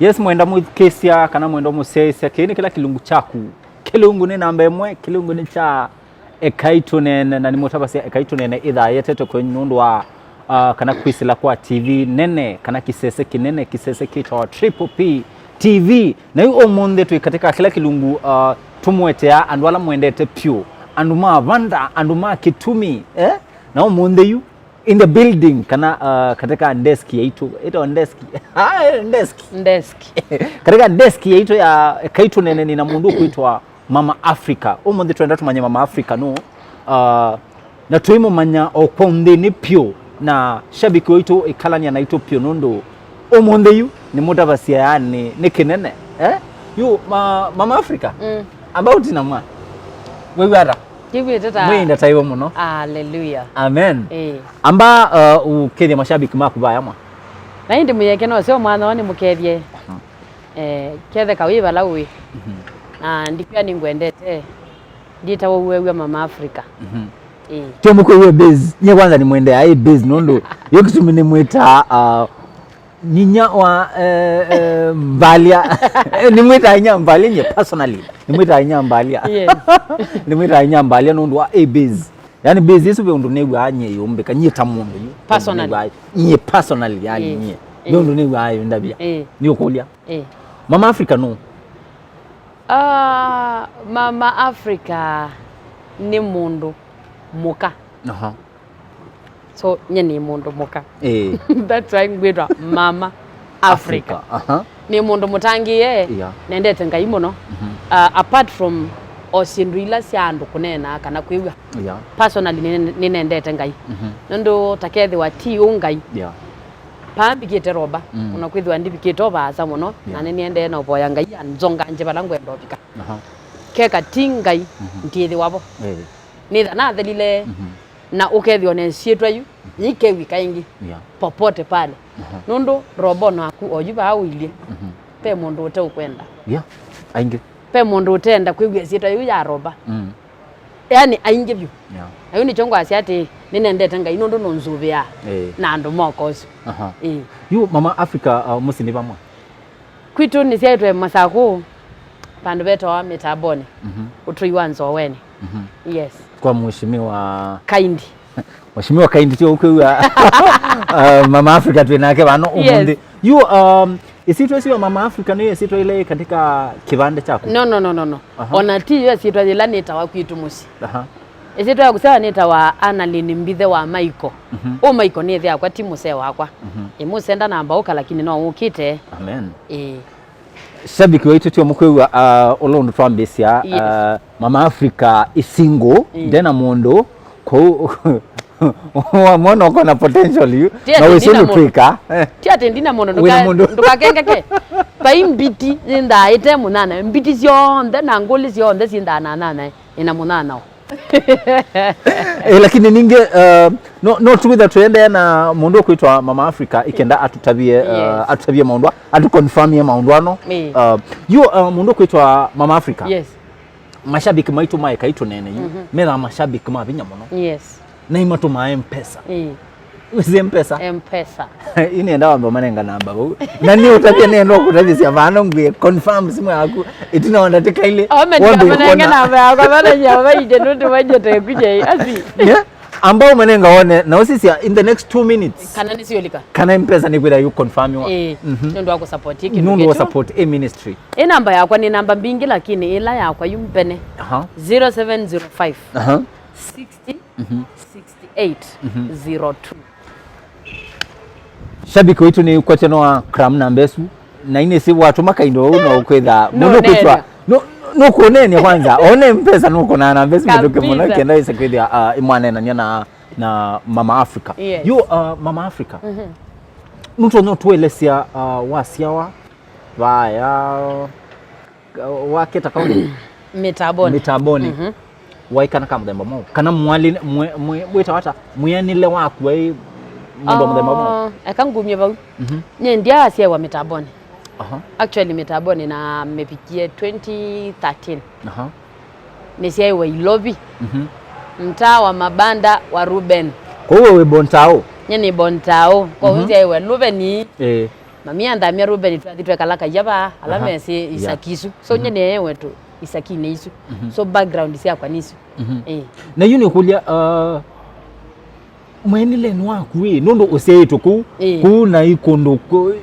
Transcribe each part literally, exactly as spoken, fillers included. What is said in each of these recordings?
Yes, mwenda mũthikĩsya kana mwenda mũsyaĩsya, kĩĩ nĩ kĩla kĩlungu kyaku. Kĩlungu nĩ namba ĩmwe, kĩlungu nĩ kya Ekai Tũneene, na nĩmũtavasya Ekai Tũneene ĩthaa yetete kwenyu nũndũ wa, uh, kana kwĩsĩla kwa T V nene, kana kĩsese kĩnene, kĩsese kĩtawa Triple P T V. Na yu ũmũnthĩ twĩ katika kĩla kĩlungu, uh, tũmũetea andũ ala mwendete pyũ, andũ ma vanda, andũ ma kĩtumi, eh? Na ũmũnthĩ yu in the building, kana, uh, katika desk yaitũ. Ĩtawa desk. Ah, desk. Desk. Katika desk yaitũ ya Ekai Tũneene nĩna mũndũ ũkwĩtwa Mama Africa. Ũmũnthĩ twenda tũmanye Mama Africa nũ, uh, na tũimũmanya o kwa ũnthĩnĩ pyũ, na shabiki waitũ ĩkalany'a naitũ pyũ nũndũ ũmũnthĩ yu nĩmũtavasya, yani, nĩ kĩnene. Eh? Yu, ma, Mama Africa, mm, about na mwa. Wĩw'a ata? Kĩw'ĩte ta mwĩinda taiwe mũno. Hallelujah. Amen. Eh. Amba, uh, ũkethya mashabiki maku vaya mwa. Na ĩndĩ mũyeke no seo mwana wa nĩmũkethye. Mhm. Eh, ketheka wĩ vala ũĩ. Mhm. Na ndikwĩa nĩngwendete. Nditawa uwew'a Mama Africa. Mhm. Eh. Tio mũkwĩw'a base. Nye kwanza nĩmwendea ĩ base nũndũ yo kĩtumi nĩmwĩtaa, uh, nyinya wa, eh, eh, Mbalia. Eh, nĩmwĩtaa inya Mbalia nye personally. Nĩmwĩtaa inya Mbalia. Yes. Nĩmwĩtaa inya Mbalia nũndũ wa ĩ base. Yani base ĩsu ve ũndũ nĩw'aa nyie yũmbĩka, nyie ta mũndũ yu. Personally. Nĩw'aa nyie personally, yani, yes, nyie. Ve, eh, ũndũ nĩw'aa yũndavya. Eh. Nĩũkũlya. Eh. Mama Africa nũ? Ah, Mama Africa nĩ mũndũ mũka. Aha. So, nye nĩ mũndũ mũka. Eh. That's why ngwĩtwa Mama Africa. Africa. Aha. Nĩ mũndũ mũtangĩĩe, yeah, nendete Ngai mũno. Mhm. Uh, apart from o syĩndũ ila sya andũ kũneena kana kwĩw'a, yeah, personally nĩ, nĩnendete Ngai. Mhm. Nũndũ ta kethĩwa ti ũ Ngai, yeah, paa mbikĩte Roba, mm, ona kwĩthĩwa ndivikĩte o vaasa mũno, yeah, na nĩnĩendee na ũvoya Ngai anzongangye vala ngwenda ũvika. Aha. Keka ti Ngai, mhm, ndĩthĩwa vo. Eh. Nĩtha nathelile, mhm, na ũkethĩwa na ĩsyĩtwa yu, yĩikew'ĩka ĩngĩ, yeah, popote pale. Aha. Nũndũ Roba naku oyu vaa ũilyĩ, mhm, ve mũndũ ũteũkwenda. Yeah, aingĩ. Ve mũndũ ũteenda kwĩw'a ĩsyĩtwa yĩu ya Roba. Mm. Yani aingĩ vyũ. Yeah. Na yu nĩkyo ngwasya atĩ nĩnendete Ngai nũndũ nũnzũvĩaa, eh, na andũ moka ũsu. Aha. Ĩĩ. Yu Mama Africa, uh, mũsyĩ nĩ vamwe? Kwitũ nĩsyaĩtwe Masakũ, vandũ vetawa Mĩtambonĩ, mhm, ũtũi wa Nzoweni. Mhm. Yes. Kwa Mheshimiwa Kaindi. Mheshimiwa Kaindi, tio ũkwĩw'a, uh, Mama Africa twĩ nake vano, yes, ũmũnthĩ. Yu, um, ĩsyĩtwa ĩsu ya Mama Africa nĩyo ĩsyĩtwa ĩla yĩ katika kĩvandĩ kyaku? No, no, no, no, no. Aha. Ona ti yo ĩsyĩtwa yĩla nĩtawa kwitũ mũsyĩ. Aha. Ĩsyĩtwa ya kũsyawa nĩtawa Annalyn Mbithe wa Maiko. Mhm. Ũ Maiko nĩ ĩthe yakwa, ti mũsee wakwa. Mhm. Ĩ mũsee ndanamba ũka, lakini no ũkĩte. Amen. Ĩĩ. Shabiki waitũ tio mũkwĩw'a, uh, ũla ũndũ twambĩsya, yes, uh, Mama Africa is single, mm, ndena mũndũ, kũu wamwona ũkona potential yu, ti na atĩ wĩsĩ ndina mũndũ. Ũtwĩka. Eh. Ti atĩ ndina mũndũ, wĩna ndũka-, mũndũ. Ndũkakengeke. Vai mbiti yĩndaa ĩte mũnana, mbiti syonthe na ngũlĩ syonthe syĩndaa na nana, ĩna mũnana o. Eh, lakini ningĩ, uh, no, no twĩtha tũendee na mũndũ ũkwĩtwa Mama Africa, ikenda atũtavie, uh, yes, atũtavie maũndũ, atũconfirmie maũndũ ano. Ĩĩ. Uh, yu, uh, mũndũ ũkwĩtwa Mama Africa. Yes. Mashabiki maitũ ma Ekai Tũneene yu, mhm, methaa mashabiki ma vinya mũno. Yes. Na imatũmaa M-Pesa. Ĩĩ. Wĩsĩ M-Pesa? M-Pesa. Inenda wambe ũmanenga namba vau. Na nĩ ũtavye nenda kũtavĩsya vano ngwĩe confirm simu yaku. Ĩtina wa ndatĩka ilĩ. Ome wambe ndikamanenge ũkona namba yakwa vana ya vaide nũndũ vainjete kuje asi. Yeah. Amba ũmanenga wone na ũsisya in the next two minutes. Kana nĩsiũlika. Kana M-Pesa nĩkwĩtha yu confirmiwa. Eh, mhm, nũndũ wa kũsupport kĩndũ. Nũndũ wa kĩtũ. Support a ministry. Ĩ namba yakwa nĩ namba mbingĩ lakini ĩla yakwa yu mbene. Aha. Zero seven zero five. Aha. Sixty. Mhm. Sixty-eight zero two. Shabiki waitũ nĩ kwatya no a cram namba ĩsu, na inĩ si watũma kaindo ũu no kwĩtha mũndũ kwĩtwa. No, no kũnenia kwanza, one M-Pesa nũkũnaa namba ĩsu mĩtũke mũno. Kabisa. Kenda ĩse kwĩthĩa, uh, ĩmwanenania na, na Mama Africa. Yes. Yu, uh, Mama Africa. Mhm. Nũtonya ũtũelesya, uh, wasyawa vaya, uh, waketa kaunti? Mĩtambonĩ. Mĩtambonĩ. Mhm. Waĩ kana ka mũthemba mwaũ? Kana mwali-, mwe-, mwe-, wĩtawa ata? Mwĩanĩle waku waĩ mũndũ wa mũthemba mwaũ? Ah, eka ngumye vau. Mhm. Nyie ndyaasyaĩwa Mĩtambonĩ. Aha. Actually, Mĩtambonĩ namĩvikie twenty thirteen. Aha. Nĩsyaĩwe Ilovi. Mhm. Mtaa wa mabanda wa Ruben. Kwa hiyo wĩ Bontao? Nyie nĩ Bontao. Kwa hiyo, mhm, nĩsyaĩwe Luveni. Eh. Mami anthamia Rubeni, twathi twekala Kayaba, ala Aha. mesĩ Yeah. isaki isu. So, Mhm. nye nĩeewe tu isakinĩ isu. Mhm. So, background syakwa nĩ isu. Mhm. Eh. Na yu nĩkũlya, uh, mwenileni waku ĩ, nũndũ ũsyaĩtwe kũu, Ĩĩ. kũu na ikũndũ, kũ-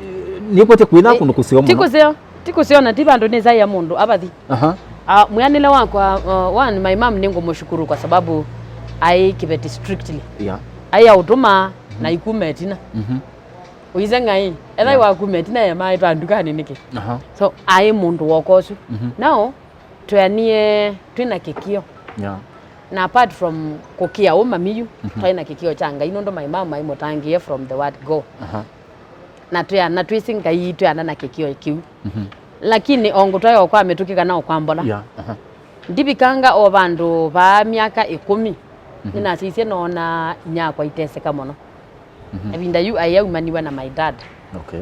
nĩkwete kwĩtha Ĩ, kũndũ kũseo ti mũno. kũseo, ti kũseo na ti vandũ nĩsaĩa mũndũ avathi. Aha. Ah, mwĩanĩle wakwa, uh, one, my mom nĩngũmũshukuru kwa sababu aĩ kĩveti strictly. Yeah. Aĩ aũtũma na ikuma ĩtina. Mhm. Ũize ng'ai, ethai Yeah. wakuma ĩtina emaĩtwa ndukanĩ nĩkĩ? Aha. So, aĩ mũndũ woka ũsu. Mhm. Now, tweanie twĩ na kĩkĩo. Yeah. Na apart from kũkĩa ũ mami yu, Mhm. twaĩ na kĩkĩo kya Ngai nũndũ my mom aĩ mũtangĩĩe from the word go. Aha. Na twĩana twĩsĩ Ngai twĩana na kĩkĩo kĩu. Mhm. Lakini o ngũtwae o kwa mĩtũkĩ kana o kwa mbola. Yeah. Aha. Ndivikanga o vandũ vaa myaka ĩkũmi, Mhm. nĩnasisye noona inyakwa iteseka mũno. Mhm. Ĩvinda yu aĩ aumaniw'a na my dad. Okay.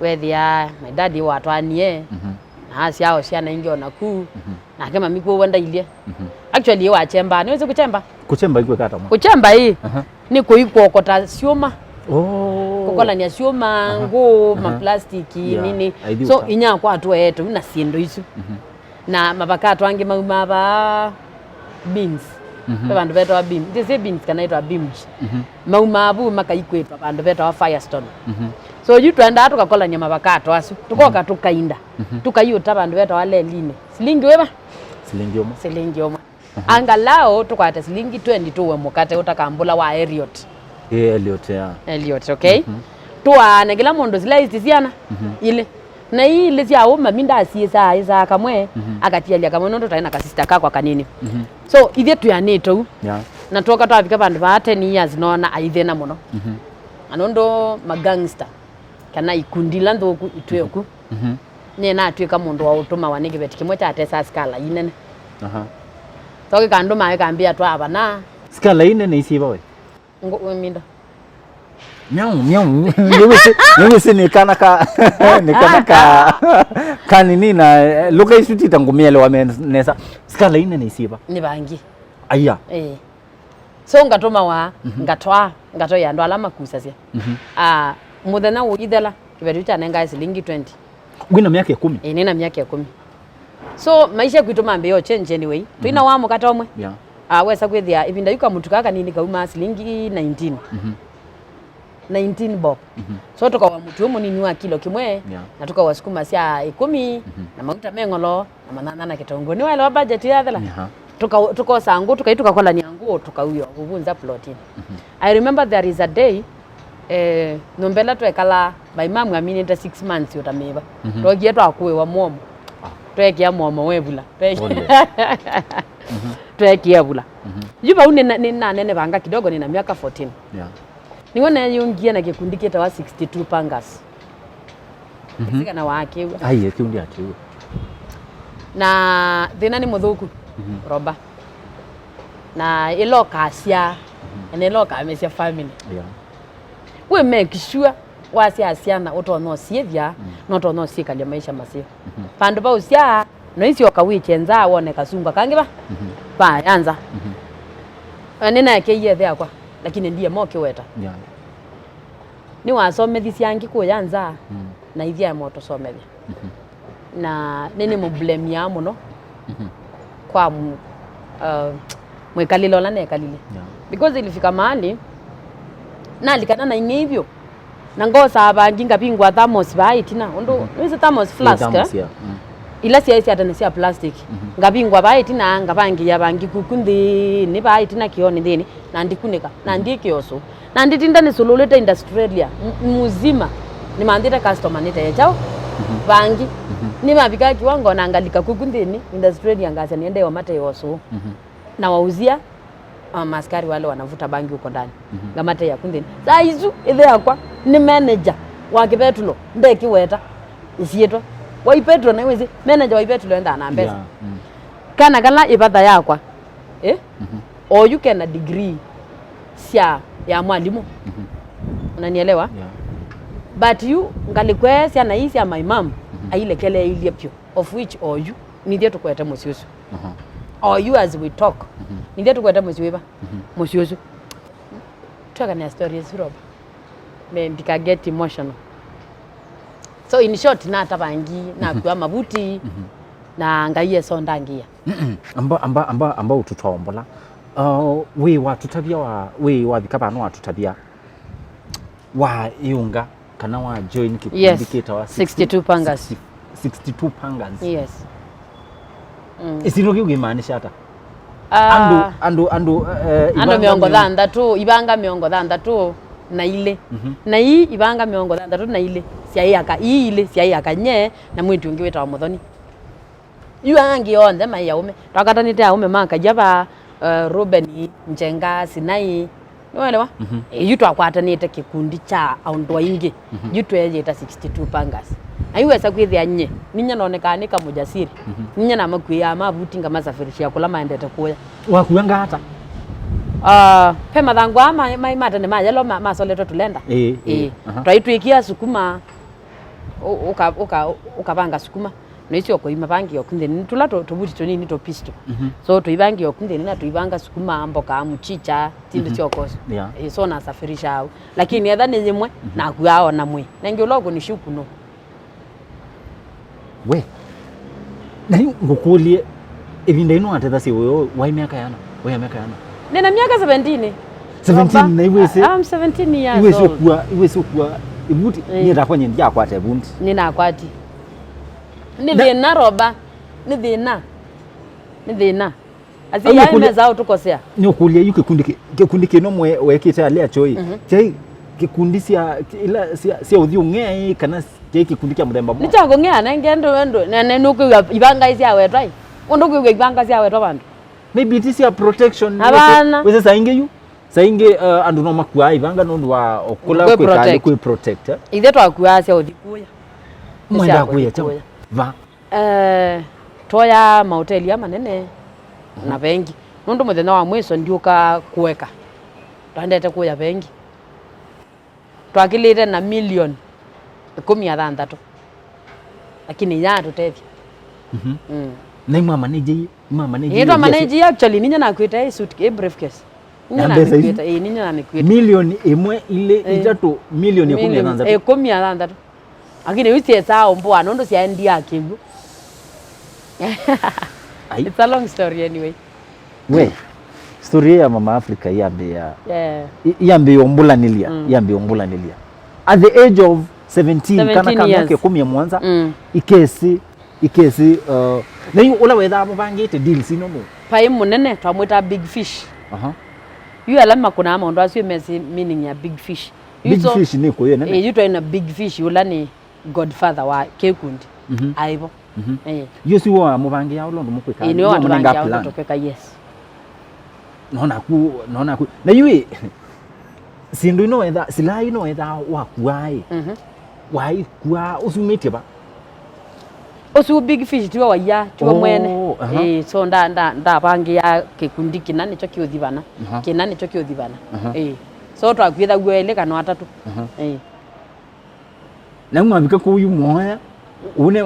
Wethĩa my dad watwanie, Mhm. na asyawa syana ingĩ o naku, Mhm. nake mami kw'o ndailye. Mhm. Actually, ĩ wachemba, nĩwĩsĩ kũchemba? Kũchemba ikwĩka ata mwa? Kũchemba ĩ, Aha. nĩ kũi kuokota syũma. Oh. Kũkolany'a syũma, Aha. ngũ, Aha. ma plastic, Yeah. nini. I do So, that. inyakwa atũeete na syĩndũ isu. Mhm. Na mavakato angĩ maumaa vaa Beans. Mhm. Ve vandũ vetawa Beam. Ndĩsĩ Beans kana ĩtawa Beams. Mhm. Maumaa vu makaikwĩtwa vandũ vetawa Firestone. Mhm. So yu twendaa tũkakolany'a mavakato asu. Tũkoka Mhm. tũkainda. Mhm. Tũkaiũta vandũ vetawa Lelinĩ. Silingi wĩva? Silingi ũmwe. Silingi ũmwe. Mhm. Angalau tũkwate silingi twenty tũwe mũkate ũtakambũla wa Elliot. Ĩ Elliot, yeah. Elliot, okay? Mhm. Tũaane kĩla mũndũ slice syana Mhm. ilĩ. Na ii ilĩ sya ũ mami ndasiĩsaa ĩsaa kamwe, Mhm. akatialya kamwe nũndũ taĩ na kasista kakwa kanini. Mhm. So, ithyĩ twĩanĩte ũu. Yeah. Na twoka twavika vandũ vaa ten years noona aithĩna mũno. Mhm. Na nũndũ magangster, kana ikundi ila nthũku itwĩ Mhm. oku, Mhm. nĩnatw'ĩka mũndũ wa ũtũmawa nĩ kĩveti kĩmwe kyatesaa skala inene. Aha. So, kĩkandũma kĩkambĩa twavana. Skala inene isyĩva we? Ngũ-, minda. Miau, miau. Nĩwĩsĩ, nĩwĩsĩ nĩ kana ka, nĩ kana ka, kanini na, eh, lũka isu tita ngũmĩelewa me-, nesa. Skala inene isyĩva? Nĩ vangi. Aya. Eh. So ngatũmawa, Mhm. ngatwaa, ngatwaĩa andũ ala makusasya. Mhm. Ah, mũthenya ũithela, kĩveti kyanengae silingi twenty. Wĩna myaka ĩkũmi? Ĩĩ, nĩna myaka ĩkũmi. So, maisha kwitũ mambĩĩa ũchenji anyway. Twĩna Mhm. wa mũkate ũmwe. Yeah. Ah, wesa kwĩthĩa ĩvinda yu kamũtu kaa kanini kaumaa silingi nineteen. Mhm. Nineteen bob. Mhm. So, tũkawa mũtu ũyũ mũnini wa kilo kĩmwe, Yeah. na tũkawa sukuma sya ĩkũmi, Mhm. na mauta me ng'olo, na manyanya na kĩtũngũũ. Nĩwaelewa budget yathela? Aha. Tũka-, tũkosa ngũ, tũkai tũkakolania ngũ, tũkauya kũvunza plotini. Mhm. I remember there is a day, eh, nyũmba ĩla twekalaa, my mom aminĩte six months ũtamĩĩva. Mhm. Twokie twakũĩwa mũomo. Ah. Tweekĩa mũomo wevula. Twe-, Pole. Mhm. Tweekĩa vula. Mhm. Yu vau nĩna-, nĩnanenevanga kidogo, nĩna myaka fourteen. Yeah. Nĩw'o neeyũngie na kĩkundi kĩtawa sixty-two Pangas. Mhm. Ĩsĩ kana waakĩw'a. Ai, kĩu ndiakĩw'a. Na thĩna nĩ mũthũku, Mhm. Roba. Na ĩla ũkasyaa, Mhm. na ĩla ũkamesya family. Yeah. We make sure wasyaa syana ũtonya ũsyĩthya, Mm. na ũtonya ũsyĩkalya maisha maseo. Mhm. Vandũ va ũsyaa, no isyoka wĩkye nzaa wone kasungwa kangĩ va? Mhm. Vaya nza. Mhm. Na nĩnaekeie ĩthe yakwa, lakini ndiema ũkĩweta. Yeah. Nĩwasomethisye angĩ kũya nza, Mm. na ithyĩ aema ũtũsomethya. Mhm. Na nĩnĩmũblemia mũno Mhm. kwa mu-, uh, mwĩkalĩle ũla nekalile. Yeah. Because ilifika mahali, nalikana na ing'ei vyũ, na ngosaa vangi ngavingũa thermos vaa ĩtina. Ũndũ, Mhm. nĩwĩsĩ thermos Nĩ flask, thermos, eh? Yeah. Mm. Ila syaĩ sya tene sya plastic. Mhm. Ngavingũa vaa ĩtina, ngavangĩĩa vangi kuku nthĩnĩ, vaa ĩtina kĩonĩ nthĩnĩ, na ndikunĩka, na ndiĩkĩa ũsũ. Na nditinda nĩsũlũlĩte Industrialia m-, muzima, nĩmanthĩte customer nĩtee kyaũ? Mhm. Vangi. Mhm. Nĩmavika kiwango na ngalika kuku nthĩnĩ, Industrialia ngasya nĩendeewa matee ũsũ. Mhm. Na wauzia, ah, maskari wale wanavuta bangi huko ndani. Mhm. Ngamatea ku nthĩnĩ. Saa isu, ĩthe yakwa, nĩ manager wa kĩvetulo, ndekĩweta ĩsyĩtwa. Wa ipetulo, na wĩsĩ, manager wa ipetulo endaa na mbesa. Yeah, mm. Kana kala ĩvatha yakwa, eh? Mhm. Oyu kena degree sya, ya mwalimu. Mhm. Unanielewa? Yeah. But yu, ngalikwe syana ii sya my mom, Mhm. ailekeleeilye pyo, of which oyu, nithyĩ tũkwete mũsyĩ ũsu. Aha. Or you as we talk. Mhm. Nithyĩ tũkwete mũsyĩ wĩva? Mhm. Mũsyĩ ũsu. Twekanĩa story ĩsu, Roba. Me ndika get emotional. So in short, natavangi, nakua mavuti, na Ngai esondangia. Mm-mm. Amba, amba, amba, amba ũtũtwaombola. Uh, wĩ watũtavya wa, wĩ wathika vano watũtavya wa iunga kana wa join kĩkundi Yes, kĩtawa sixty-two Pangas. Sixty, sixty-two Pangas. Yes. Mm. Ĩsyĩtwa kĩu kĩmaanisha ata? Ah, andũ, andũ, andũ, eh, andũ ivanga mĩongo mĩongo thanthatũ, ivanga mĩongo thanthatũ na ilĩ. Mhm. Na ii ivanga mĩongo thanthatũ na ilĩ syaĩ aka, ii ilĩ syaĩ aka nye na mwĩĩtu ũngĩ wĩtawa Mũthoni. Yu angĩ onthe maĩ aũme. Twakatanĩte aũme ma Kayava, eh, Reuben, Njenga, Sinai. Nĩwaelewa? Mhm. Eh, yu twakwatanĩte kĩkundi kya andũ aingĩ. Mhm. Yu tweeyĩta sixty-two Pangas. Na yu wesa kwĩthĩa nye, ninya nonekaa nĩ kamũjasiri. Mhm. Ninya namakuĩaa mavuti ngamasafirisha kũla maendete kũya. Wakuanga ata? Ah, ve mathangũ aa ma, ma, ma tene ma yellow ma, masoletwe tũlenda. Ĩĩ, ĩĩ. Ĩĩ. Aha. Twaitwĩkĩa sukuma, ũ-, ũka-, ũka-, ũkavanga sukuma. Na icio kũima vangi oku nthĩnĩ, nĩ tũla tũ-, tũvuti tũnini tũ pistol. Mhm. So tũivangi oku nthĩnĩ na tũivanga sukuma, mboka, mchicha, syĩndũ Mhm. sya ũkoso. Yeah. Eh, so nasafirisha au. Lakini etha nĩ yĩmwe, Mhm. nakuaa ona mwĩ. Nengĩ ũla ũkũnishuku no. We, na yu ngũkũlye, ĩvinda ĩno watethasya ũyo, waĩ myaka yana? Waĩ myaka yana? Nĩna myaka seventeen. Seventeen, Baba, na iwĩsĩ? I'm seventeen years iwĩsĩ old. Ũkua, iwĩsĩ ũkua ĩvuti? Eh. Niĩ takwa nyie ndyakwata ĩvuti. Nĩnakwati. Nĩ Na- thĩna, Roba. Nĩ thĩna. Nĩ thĩna. Asi Au yaĩ nĩũkũlya- meza ũtũkosea. Nĩũkũlya yu kĩkundi kĩ-, kĩkundi kĩno mwe-, wekĩte alea choi. Mhm. Chai kĩkundi sya, ila sya, sya ũthiũ ng'ea ĩ, kana chai kĩkundi kya mũthemba mwa? Nĩ kya kũng'ea nenge ndũ, ndũ, na, na nũkwĩw'a ivanga sya wetwa ĩ. Ũndũ kwĩw'a ivanga sya wetwa vandũ. Maybe ti sya protection. Hapana. Wĩsĩ saa ingĩ yu, saa ingĩ, uh, andũ no makuaa ivanga nũndũ wa kũla kwĩ protect. Kwĩ protect, eh? Ithe twakuaa sya ũthi kũya. Mwenda kũya kyaũ? Va? Eh, twoyaa mahoteli aa manene na vengi. Nũndũ mũthenya wa mwĩso ndiũka kũeka. Twendete kũya vengi. Twakĩlĩte na milioni ĩkũmi na thanthatũ. Lakini yaatũtethya. Mhm. Mm. Na imwa manage ii, imwa manage ii, twa manage ii, actually, ninya nakwĩte ĩ suit, ĩ briefcase. Ninya namĩkwĩte, ĩĩ, ninya namĩkwĩte. Milioni ĩmwe, ilĩ, ĩtatũ, milioni ĩkũmi na thanthatũ. Ĩkũmi na thanthatũ. Lakini yu syesaa ũmbũa nũndũ syaendie kĩw'ũ. Ai. It's a long story anyway. We, story ya Mama Africa yambĩĩa, yeah, i-, yambĩĩa ũmbũlanĩlya, mm, yambĩĩa ũmbũlanĩlya. At the age of seventeen, kana ka myaka ĩkũmi na mũonza, mm, ikesi, ikesi, uh, na yu ũla wethaa mũvangĩte deals ino nũ? Vai mũnene, twamwĩtaa Big Fish. Aha. Yu ala makũnaa maũndũ asu mesĩ meaning ya Big Fish. Big Fish nĩ kũyũ nene? Eh, yu twaĩ na Big Fish, ũla nĩ godfather wa kĩkundi. Mhm. Aivo. Mhm. Eh. Yu si wa mũvangĩa ũla ũndũ mũkwĩka? Eh, nĩwe watũvangĩa ũndũ tũkwĩka, yes. Nona ku, nona ku. Na yu ĩ, syĩndũ ino etha, silaha ino etha wakuaa ĩ. Mhm. Waikuaa, ũsumĩtye va? Ũsu Big Fish tiwe waia, tiwe mwene. Oh, aha. Eh, so nda, nda, ndavangĩa kĩkundi kĩna nĩkyo kĩũthi vana. Aha. Kĩna nĩkyo kĩũthi vana. Aha. Eh. So twakwĩthaw'a elĩ kana atatũ. Aha. Eh. Na mwavika kũu yu mwoya, une,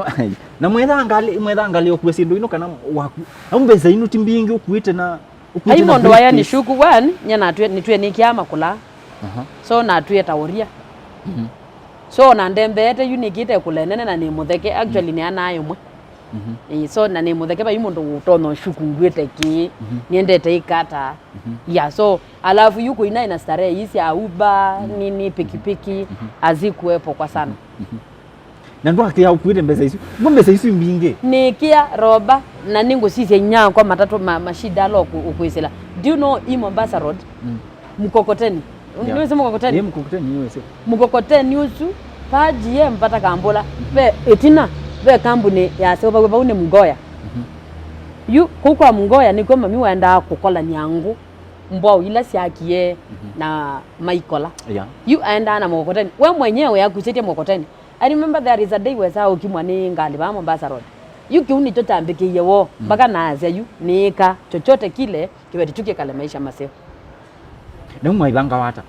na mwetha ngalĩ, mwetha ngalĩ ũkue syĩndũ ino kana waku. Na mbesa ino ti mbingĩ ũkuĩte na, ũkuĩte na briefcase. Ai mũndũ waya nĩ shuku one, nye na twe, nĩ twe nĩkĩa makũla. Aha. So na twe ta ũria. Mhm. So na ndembeete yu nĩkĩte kũla nene na nĩ mũtheke, actually, mhm, nĩ ana ĩmwe. Mhm. Ĩĩ, so na nĩ mũtheke vai mũndũ ũtonya shuku nguĩte kĩ, mhm, niendete ikata. Mhm. Yeah, so, alafu yu kũina ina starehe hii sya Uber, mhm, nini, pikipiki, mhm, hazikuwepo kwa sana. Mhm. Na ndwakĩa ũkuĩte mbesa isu? Mo mbesa isu mbingĩ. Nĩkĩa Roba, na nĩngũsisya inyakwa matatũ ma, mashida ala ũkũ-, ũkwĩsĩla. Do you know hii Mombasa Road? Mm. Mkokoteni. Yeah. Nĩwĩsĩ mkokoteni? Ĩĩ, mkokoteni nĩwĩsĩ. Mkokoteni ũsu, va G M vata Kambũla, mhm, ve ĩtina, ve kambuni ya seo vau, vau nĩ Mgoya. Mhm. Yu, kũu kwa Mgoya nĩkw'o mami waendaa kũkolany'a ngũ, mbwau ila syakie, mhm, na maikola. Yeah. Yu aendaa na mkokoteni. We mwenyewe akusĩtye mkokoteni. I remember there is a day wesaa ũkimwa nĩ ngalĩ vaa Mombasa Road. Yu kĩu nĩkyo kyambĩkĩie woo, mm, mpaka naasya yu, nĩĩka chochote kile, kĩveti tu kĩkale maisha maseo. Na mwaivanga wata?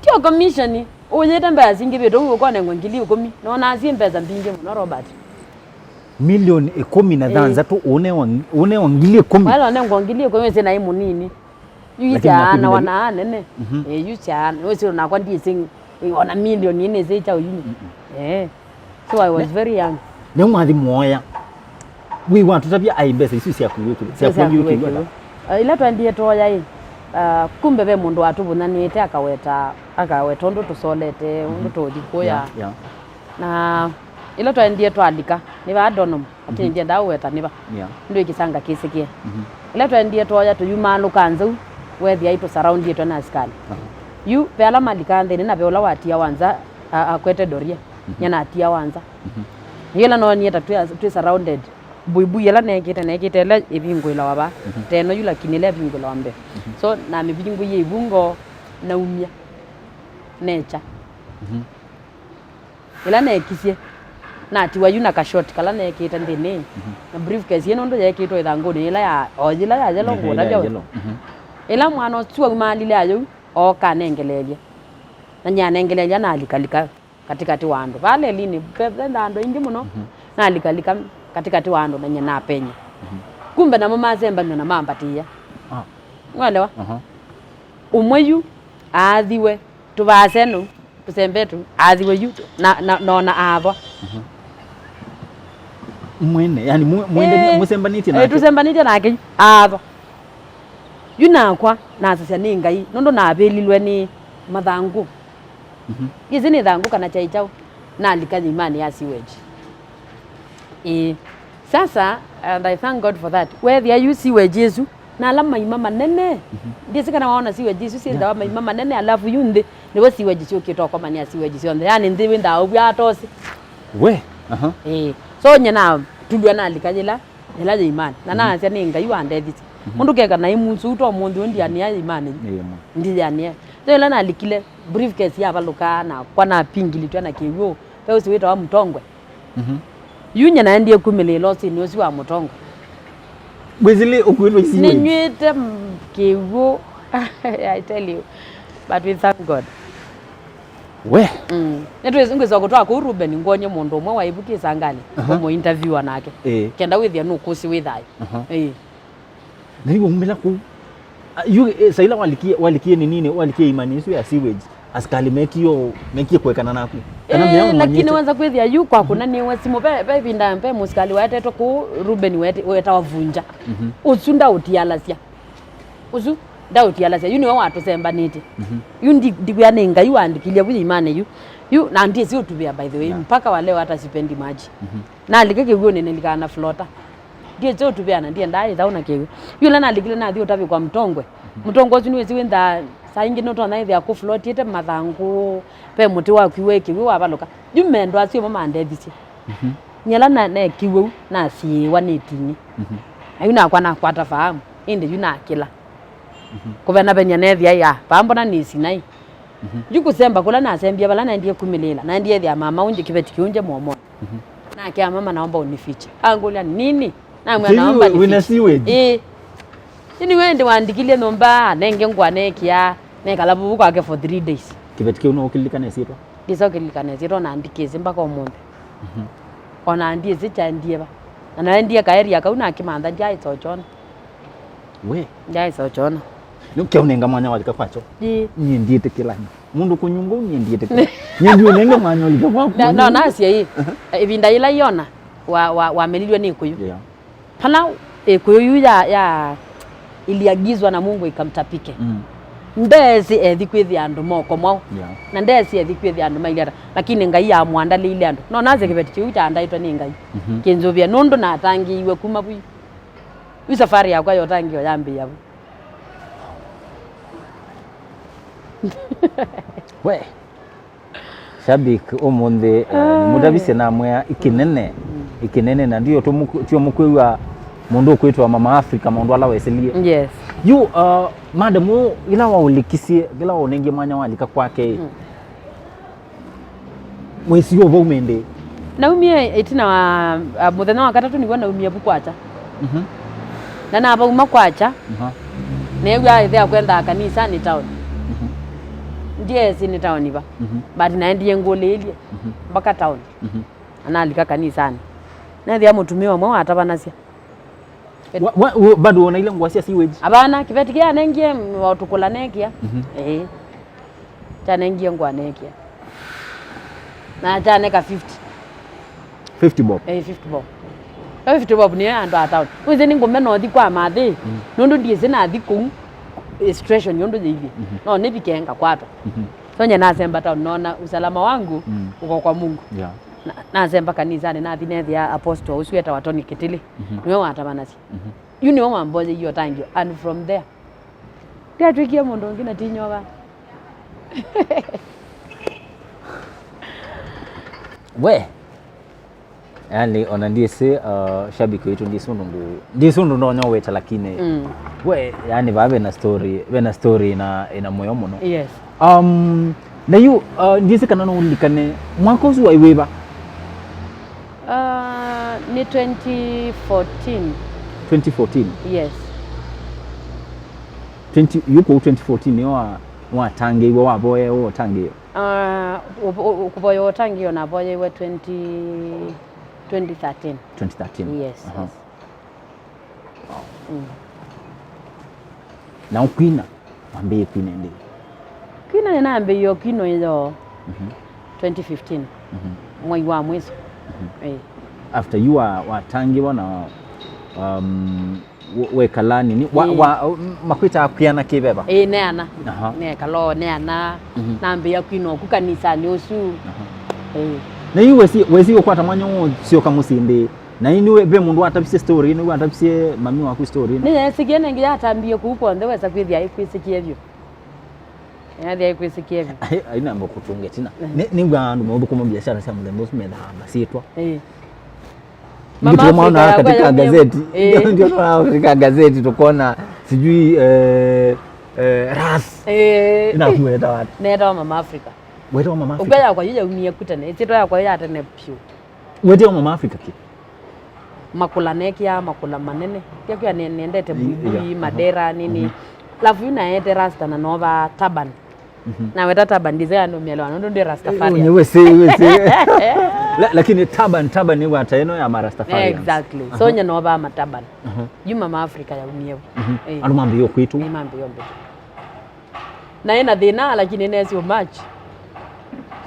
Tio commission, ũyĩte mbesa singĩvĩte ũu ũkonengwa ngili ĩkũmi. Nonaa syĩ mbesa mbingĩ mũno, Robert. Milioni ĩkũmi na thanthatũ, ĩĩ, ũnewa, ũnewa ngili ĩkũmi. Wala ũnengwa ngili ĩkũmi, wĩsĩ naĩ mũnini. Yu lakini isyaana wana anene. Mhm. Eh, yu isyaana, wĩsĩ nakwa ndisĩ, eh, ona milioni ĩnĩ ĩsĩ kyaũ yu. Mm-mm. Eh. So I was very young. Nĩ mwathi muoya. Wĩ watũtavya ai mbesa isu syakuiwe kĩlũ. Syakuiwe kĩlũ. Uh, ila twendie twoya ĩ, uh, kumbe ve mũndũ watũvũnyanĩte akaweta, akaweta ũndũ tũsolete, ũndũ tũũthi kũya. Yeah, yeah. Na ĩla twaendie twalika, nĩ vaa Donholm, lakini ndiendaa ũweta nĩ va. Yeah. Nĩndũ ĩkĩsanga kĩsĩkĩe. Mhm. Ĩla twaendie twoya tũyumaalũka nza u, weethĩa itũsaraundiĩtwe na asikalĩ. Aha. Yu, ve ala malikaa nthĩnĩ na ve ũla watiawa nza, a-, akwete doria, nyie natiawa nza. Mhm. Yu ĩla noonie ta twĩ, twĩ surrounded, buibui ĩla neekĩte, neekĩte ĩla ĩvingũĩlawa vaa, mhm, teno yu lakini ĩla ĩvingũĩlawa mbee. Mhm. So, namĩvingũie ivungo, naumya, necha. Mhm. Ĩla neekisye, natiwa yu na ka short kala neekĩte nthĩnĩ, mhm, na briefcase ĩĩ nũndũ yeekĩtwe ĩthangũnĩ yĩla ya, o yĩla ya yellow, ehe, ngũtavya we. Yellow. Mhm. Ĩla mwana ũsu waumaalile ayou, ooka anengeleelye. Na nyie anengeleelya nalikalika katĩkatĩ wa andũ. Vaa lelinĩ, ve, ve andũ aingĩ mũno, mhm, nalikalika katĩkatĩ wa andũ na nyie napenya. Mhm. Kumbe namo masembanw'a na mambatĩĩa. Ah. Nĩwaelewa? Aha. Ũmwe yu aathiwe, tũvaase nũu. Tũsembe tũ, aathiwe yu, na, na, nona aathwa. Mhm. Mwene, yani mwe-, mwende, eh, mũsembanĩtye eh, nake? Tũsembanĩtye nake yu, aathwa. Yu nakwa, nasasya nĩ Ngai, nũndũ navĩlilwe nĩ mathangũ. Mhm. Ĩsĩ nĩ thangũ kana kyaĩ kyaũ, nalika yĩimanĩ ya sewage. Ĩĩ. Sasa, and I thank God for that. Weethĩa yu sewage ĩsu, na ala maima manene. Mhm. Ndyĩsĩ kana waona sewage isu syĩthawa, yeah, maima manene, alafu yu nthĩ, nĩvo sewage syũkĩte ũkomania sewage syonthe. Yani nthĩ wĩthaa ũvw'aa tosi. We, aha. Ĩĩ. So, nyie natulw'a nalika yĩla, yĩla yĩimanĩ. Na, mhm, nasya nĩ Ngai wandethisye. Mhm. Ũndũ keka na imusu to mũnthĩ ũndianĩa yĩimanĩ. Ĩĩ, ma. Ndiyanĩa. So, yĩla nalikile, briefcase yavalũka, nakwa napingilitw'a na kĩw'ũ. Ve ũsu wĩtawa mũtongwe. Mhm. Yu nyie naendie kumĩlĩĩla ũsĩnĩ ũsu wa mũtongwe. Wĩsĩlĩ ũkuĩtwe sewage? Nĩnyw'ĩte m-, kĩw'ũ. I tell you. But we thank God. We. Mm. Nĩtwĩ-, ngwĩsa kũtwaa kũu Ruben, ngwony'e mũndũ ũmwe wa ĩvu kĩsangalĩ, aha, ũmũ interview nake. Ĩĩ. Kenda wĩthĩa nũkũsĩ wĩ thayũ. Aha. Ĩĩ. Na yu waumĩla kũu. Ah, yu, eh, saila walikie, walikie nĩ nini, walikie imani isu ya sewage. Asikalĩ mekie, mekie kũekana naku. Kana eh, lakini wanza kwĩthĩa yu kwa, mhm, kũnanĩwa simũ, ve, ve ĩvinda, ve mũsikalĩ waetetwe kũu, Ruben wete-, wetawa Vunja. Mhm. Ũsu ndaũtialasya. Ũsu ndaũtialasya. Yu nĩwe watũsembanĩtye. Mhm. Yu ndi-, ndikwĩa nĩ Ngai wandikilye vu yĩimanĩ yu. Yu, na ndyĩsĩ ũtuvĩa, by the way, yeah, mpaka wa leo hata sipendi maji. Mhm. Nalika kĩw'ũnĩ nĩlikaa na floater. Ndyĩsĩ ũtuvĩa na ndiendaa ĩthaũ na kĩw'ũ. Yu ĩla nalikile nathi ũtavĩkwa mũtongwe. Mhm. Mũtongwe ũsu nĩwĩsĩ wĩnthaa saa ingĩ nũtonya ĩthĩa kũflotĩte mathangũ, ve mũtĩ wakuiwe kĩw'ũ wavalũka. Yu mendo asu ĩmo mandethisye. Mhm. Nyie ĩla na-, nekiw'e ũu, nasiĩĩwa nĩ ĩting'ĩ. Mhm. Na yu nakwa nakwata fahamu, ĩndĩ yu nakĩla. Mhm. Kũvenavenya neethĩa ya, vaa mbona nĩ Sinai. Mhm. Yu kũsemba kũla nasembie vala naendie kumĩlĩĩla, naendie ethĩa mama ũngĩ kĩveti kĩu nje mũomonĩ. Mhm. Nakĩa mama, "Naomba unifiche." Angũlya, "Nini?" Namwĩa, "Naomba nifiche." Wĩna sewage? Ĩĩ. Yu nĩwe ĩndĩ wandikilye nyũmba, nenge ngũa neekĩa, nekala vuvu kwake for three days. Kĩveti kĩu no ũkĩlilikana ĩsyĩtwa? Ndĩsa ũkĩlilikana ĩsyĩtwa, na ndikĩsĩ mpaka ũmũnthĩ. Mhm. O na ndyĩsĩ kyaendie va. Na naendie kaeria kau nakĩmantha, ndyaĩsa ũkyona. We. Ndyaĩsa ũkyona. Nĩ kyaũnenga mwanya walika kwakyo. Ĩĩ. Nyie ndiĩtĩkĩla. Mũndũ kũnyunga ũu nyie ndiĩtĩkĩla. Nyie ndiũnenga mwanya walika kwaku. Na, no, nasya ĩĩ. Aha. Ĩvinda yĩla Yona wa, wa, wamelilwe nĩ ĩkũyũ. Yeah. Vala ĩkũyũ yu ya, ya iliagizwa na Mungu ikamtapike. Mm. Ndeesĩ ethi kwĩthĩa andũ moko mwaũ. Yeah. Na ndeesĩ ethi kwĩthĩa andũ mailye ata. Lakini Ngai amwandalĩile andũ. No nasya kĩveti kĩu kyaandaĩtwe nĩ Ngai. Mhm. Kĩnzũvĩa nũndũ natangĩĩiwe kuma vu. Yu safari yakwa ya ũtangĩĩo yambĩĩa vu. We, shabik ũmũnthĩ, eh, mũtavisye namwĩa ĩkĩnene, ĩkĩnene, na ndio tũmũ-, tio mũkwĩw'a mũndũ ũkwĩtwa Mama Africa, maũndũ ala wesĩlie. Yes. Yu, uh, madam, ũ, ĩla waũlikisye, ĩla waũnengie mwanya walika kwake, mm. Mwĩsĩ ũvau mĩndĩ? Naumie ĩtina wa, a, mũthenya wa katatũ nĩw'o naumie vu kwakya. Mhm. Na navauma kwakya, aha, neew'a ĩthe akwendaa kanisanĩ town. Mhm. Ndyeesĩ nĩ town va. Mhm. But naendie ngũlĩĩlye, mhm, mpaka town. Mhm. Na nalika kanisanĩ. Neethĩa mũtumĩa ũmwe watavanasya. Wa, wa, wa, bado wona ile ngũa sya sewage? Hapana, kĩveti kĩu anengie, mm, o tũkũla neekĩa. Mhm. Ĩĩ. Kyanengie ngũa neekĩa. Na kyaneka fifty. fifty bob. Eh, fifty bob. Ka fifty bob nĩyo ya andũ a town. Wĩsĩ nĩ ngũmena ũthi kwa mathĩ, nũndũ ndiĩsĩ nathi kũu, eh, situation yũndũ yĩilyĩ. No nĩvike ngakwatwa. So nye nasemba town, nona usalama wangu uko kwa Mungu. Yeah. Na- nasemba kanisanĩ, nathi nethĩa apostle ũsu etawa Tony Kitili. Nĩwe watavanasya. Yu nĩwe wamboyeiwe ũtangĩĩo, and from there ndyatw'ĩkie mũndũ ũngĩ na ti nyoka. We, yani, ona ndiĩsĩ, uh, shabiki witũ, ndiĩsĩ ũndũ ngũ- ndiĩsĩ ũndũ ndonya ũweta, lakini Mm. we, yani, vaa vena story, vena story ĩna, ĩna mũyo mũno. Yes. Um, na yu, uh, ndiĩsĩ kana no ũlilikane mwaka ũsu waĩ wĩva? Uh, nĩ twenty fourteen. Twenty fourteen? Yes. Twenty, yu kũu twenty fourteen nĩyo wa- watangĩiwe, wavoeewe ũtangĩĩo? Uh, ũ- ũ- kũvoya ũtangĩĩo navoyeiwe twenty, twenty thirteen. Twenty thirteen? Yes, Aha. yes. Mm. Na ũkwina, wambĩĩe kwina ĩndĩĩ? Kwina nĩnambĩĩie kwina ĩyoo twenty fifteen, mwai wa mwiso. Eh. After you wa- watangĩwa na, um, we- wekala nini? Wa- Ĩĩ. wa- makwĩtaa kwĩana kĩveva? Ĩĩ, neana. Aha. Nekala o neana. Nambĩĩa kwina oku kanisanĩ ũsu. Aha. Ĩĩ. Na yu wesi wesi ũkwata mwanya ũsyoka mũsyĩ ĩndĩĩ? Na ĩndĩ we- ve mũndũ watavisye story ĩno, watavisye mami waku story ĩno? Nĩyeesĩkie nengĩ yatambie kũu kw'onthe, wesa kwĩthĩa ĩkwĩsĩkie vyũ. Ethĩa ĩkwĩsĩkie vyũ. Ai- ainamba kũtũnga ĩtina. Nĩ- nĩw'aa andũ maũthũkũma biashara sya mũthemba ũsu methaa masyĩtwa. Ĩĩ. Mama Africa yakwa katika yaumie- gazeti. Ĩĩ. Ndio tunaona katika gazeti tukaona sijui, eh, eh, ras. Ĩĩ. Inakuweta watu. Netawa Mama Africa. Wetawa Mama Africa. Ũkw'a yakwa yu yaumie ku tene, ĩsyĩtwa yakwa yu ya tene vyũ. Wetawa Mama Africa kĩ? Makũla, neekĩaa makũla manene. Yakwĩa ne- nendete buibui, yeah, madera, nini. Alafu yu naete rasta na nova turban. Naweta turban, ndize andũ mĩelewa nũndũ ndĩ rastafarian. Nye wĩsĩ, wĩsĩ. La- lakini turban, turban nĩ wata ĩno ya marastafarians. Exactly. So nye nova ma turban. Yu Mama Africa yaumie vu. Eh. Andũ mambĩĩe kwĩtũ. Nĩ mambĩĩe mbĩtũ. Na ĩna thĩna, lakini nesi ũmatch.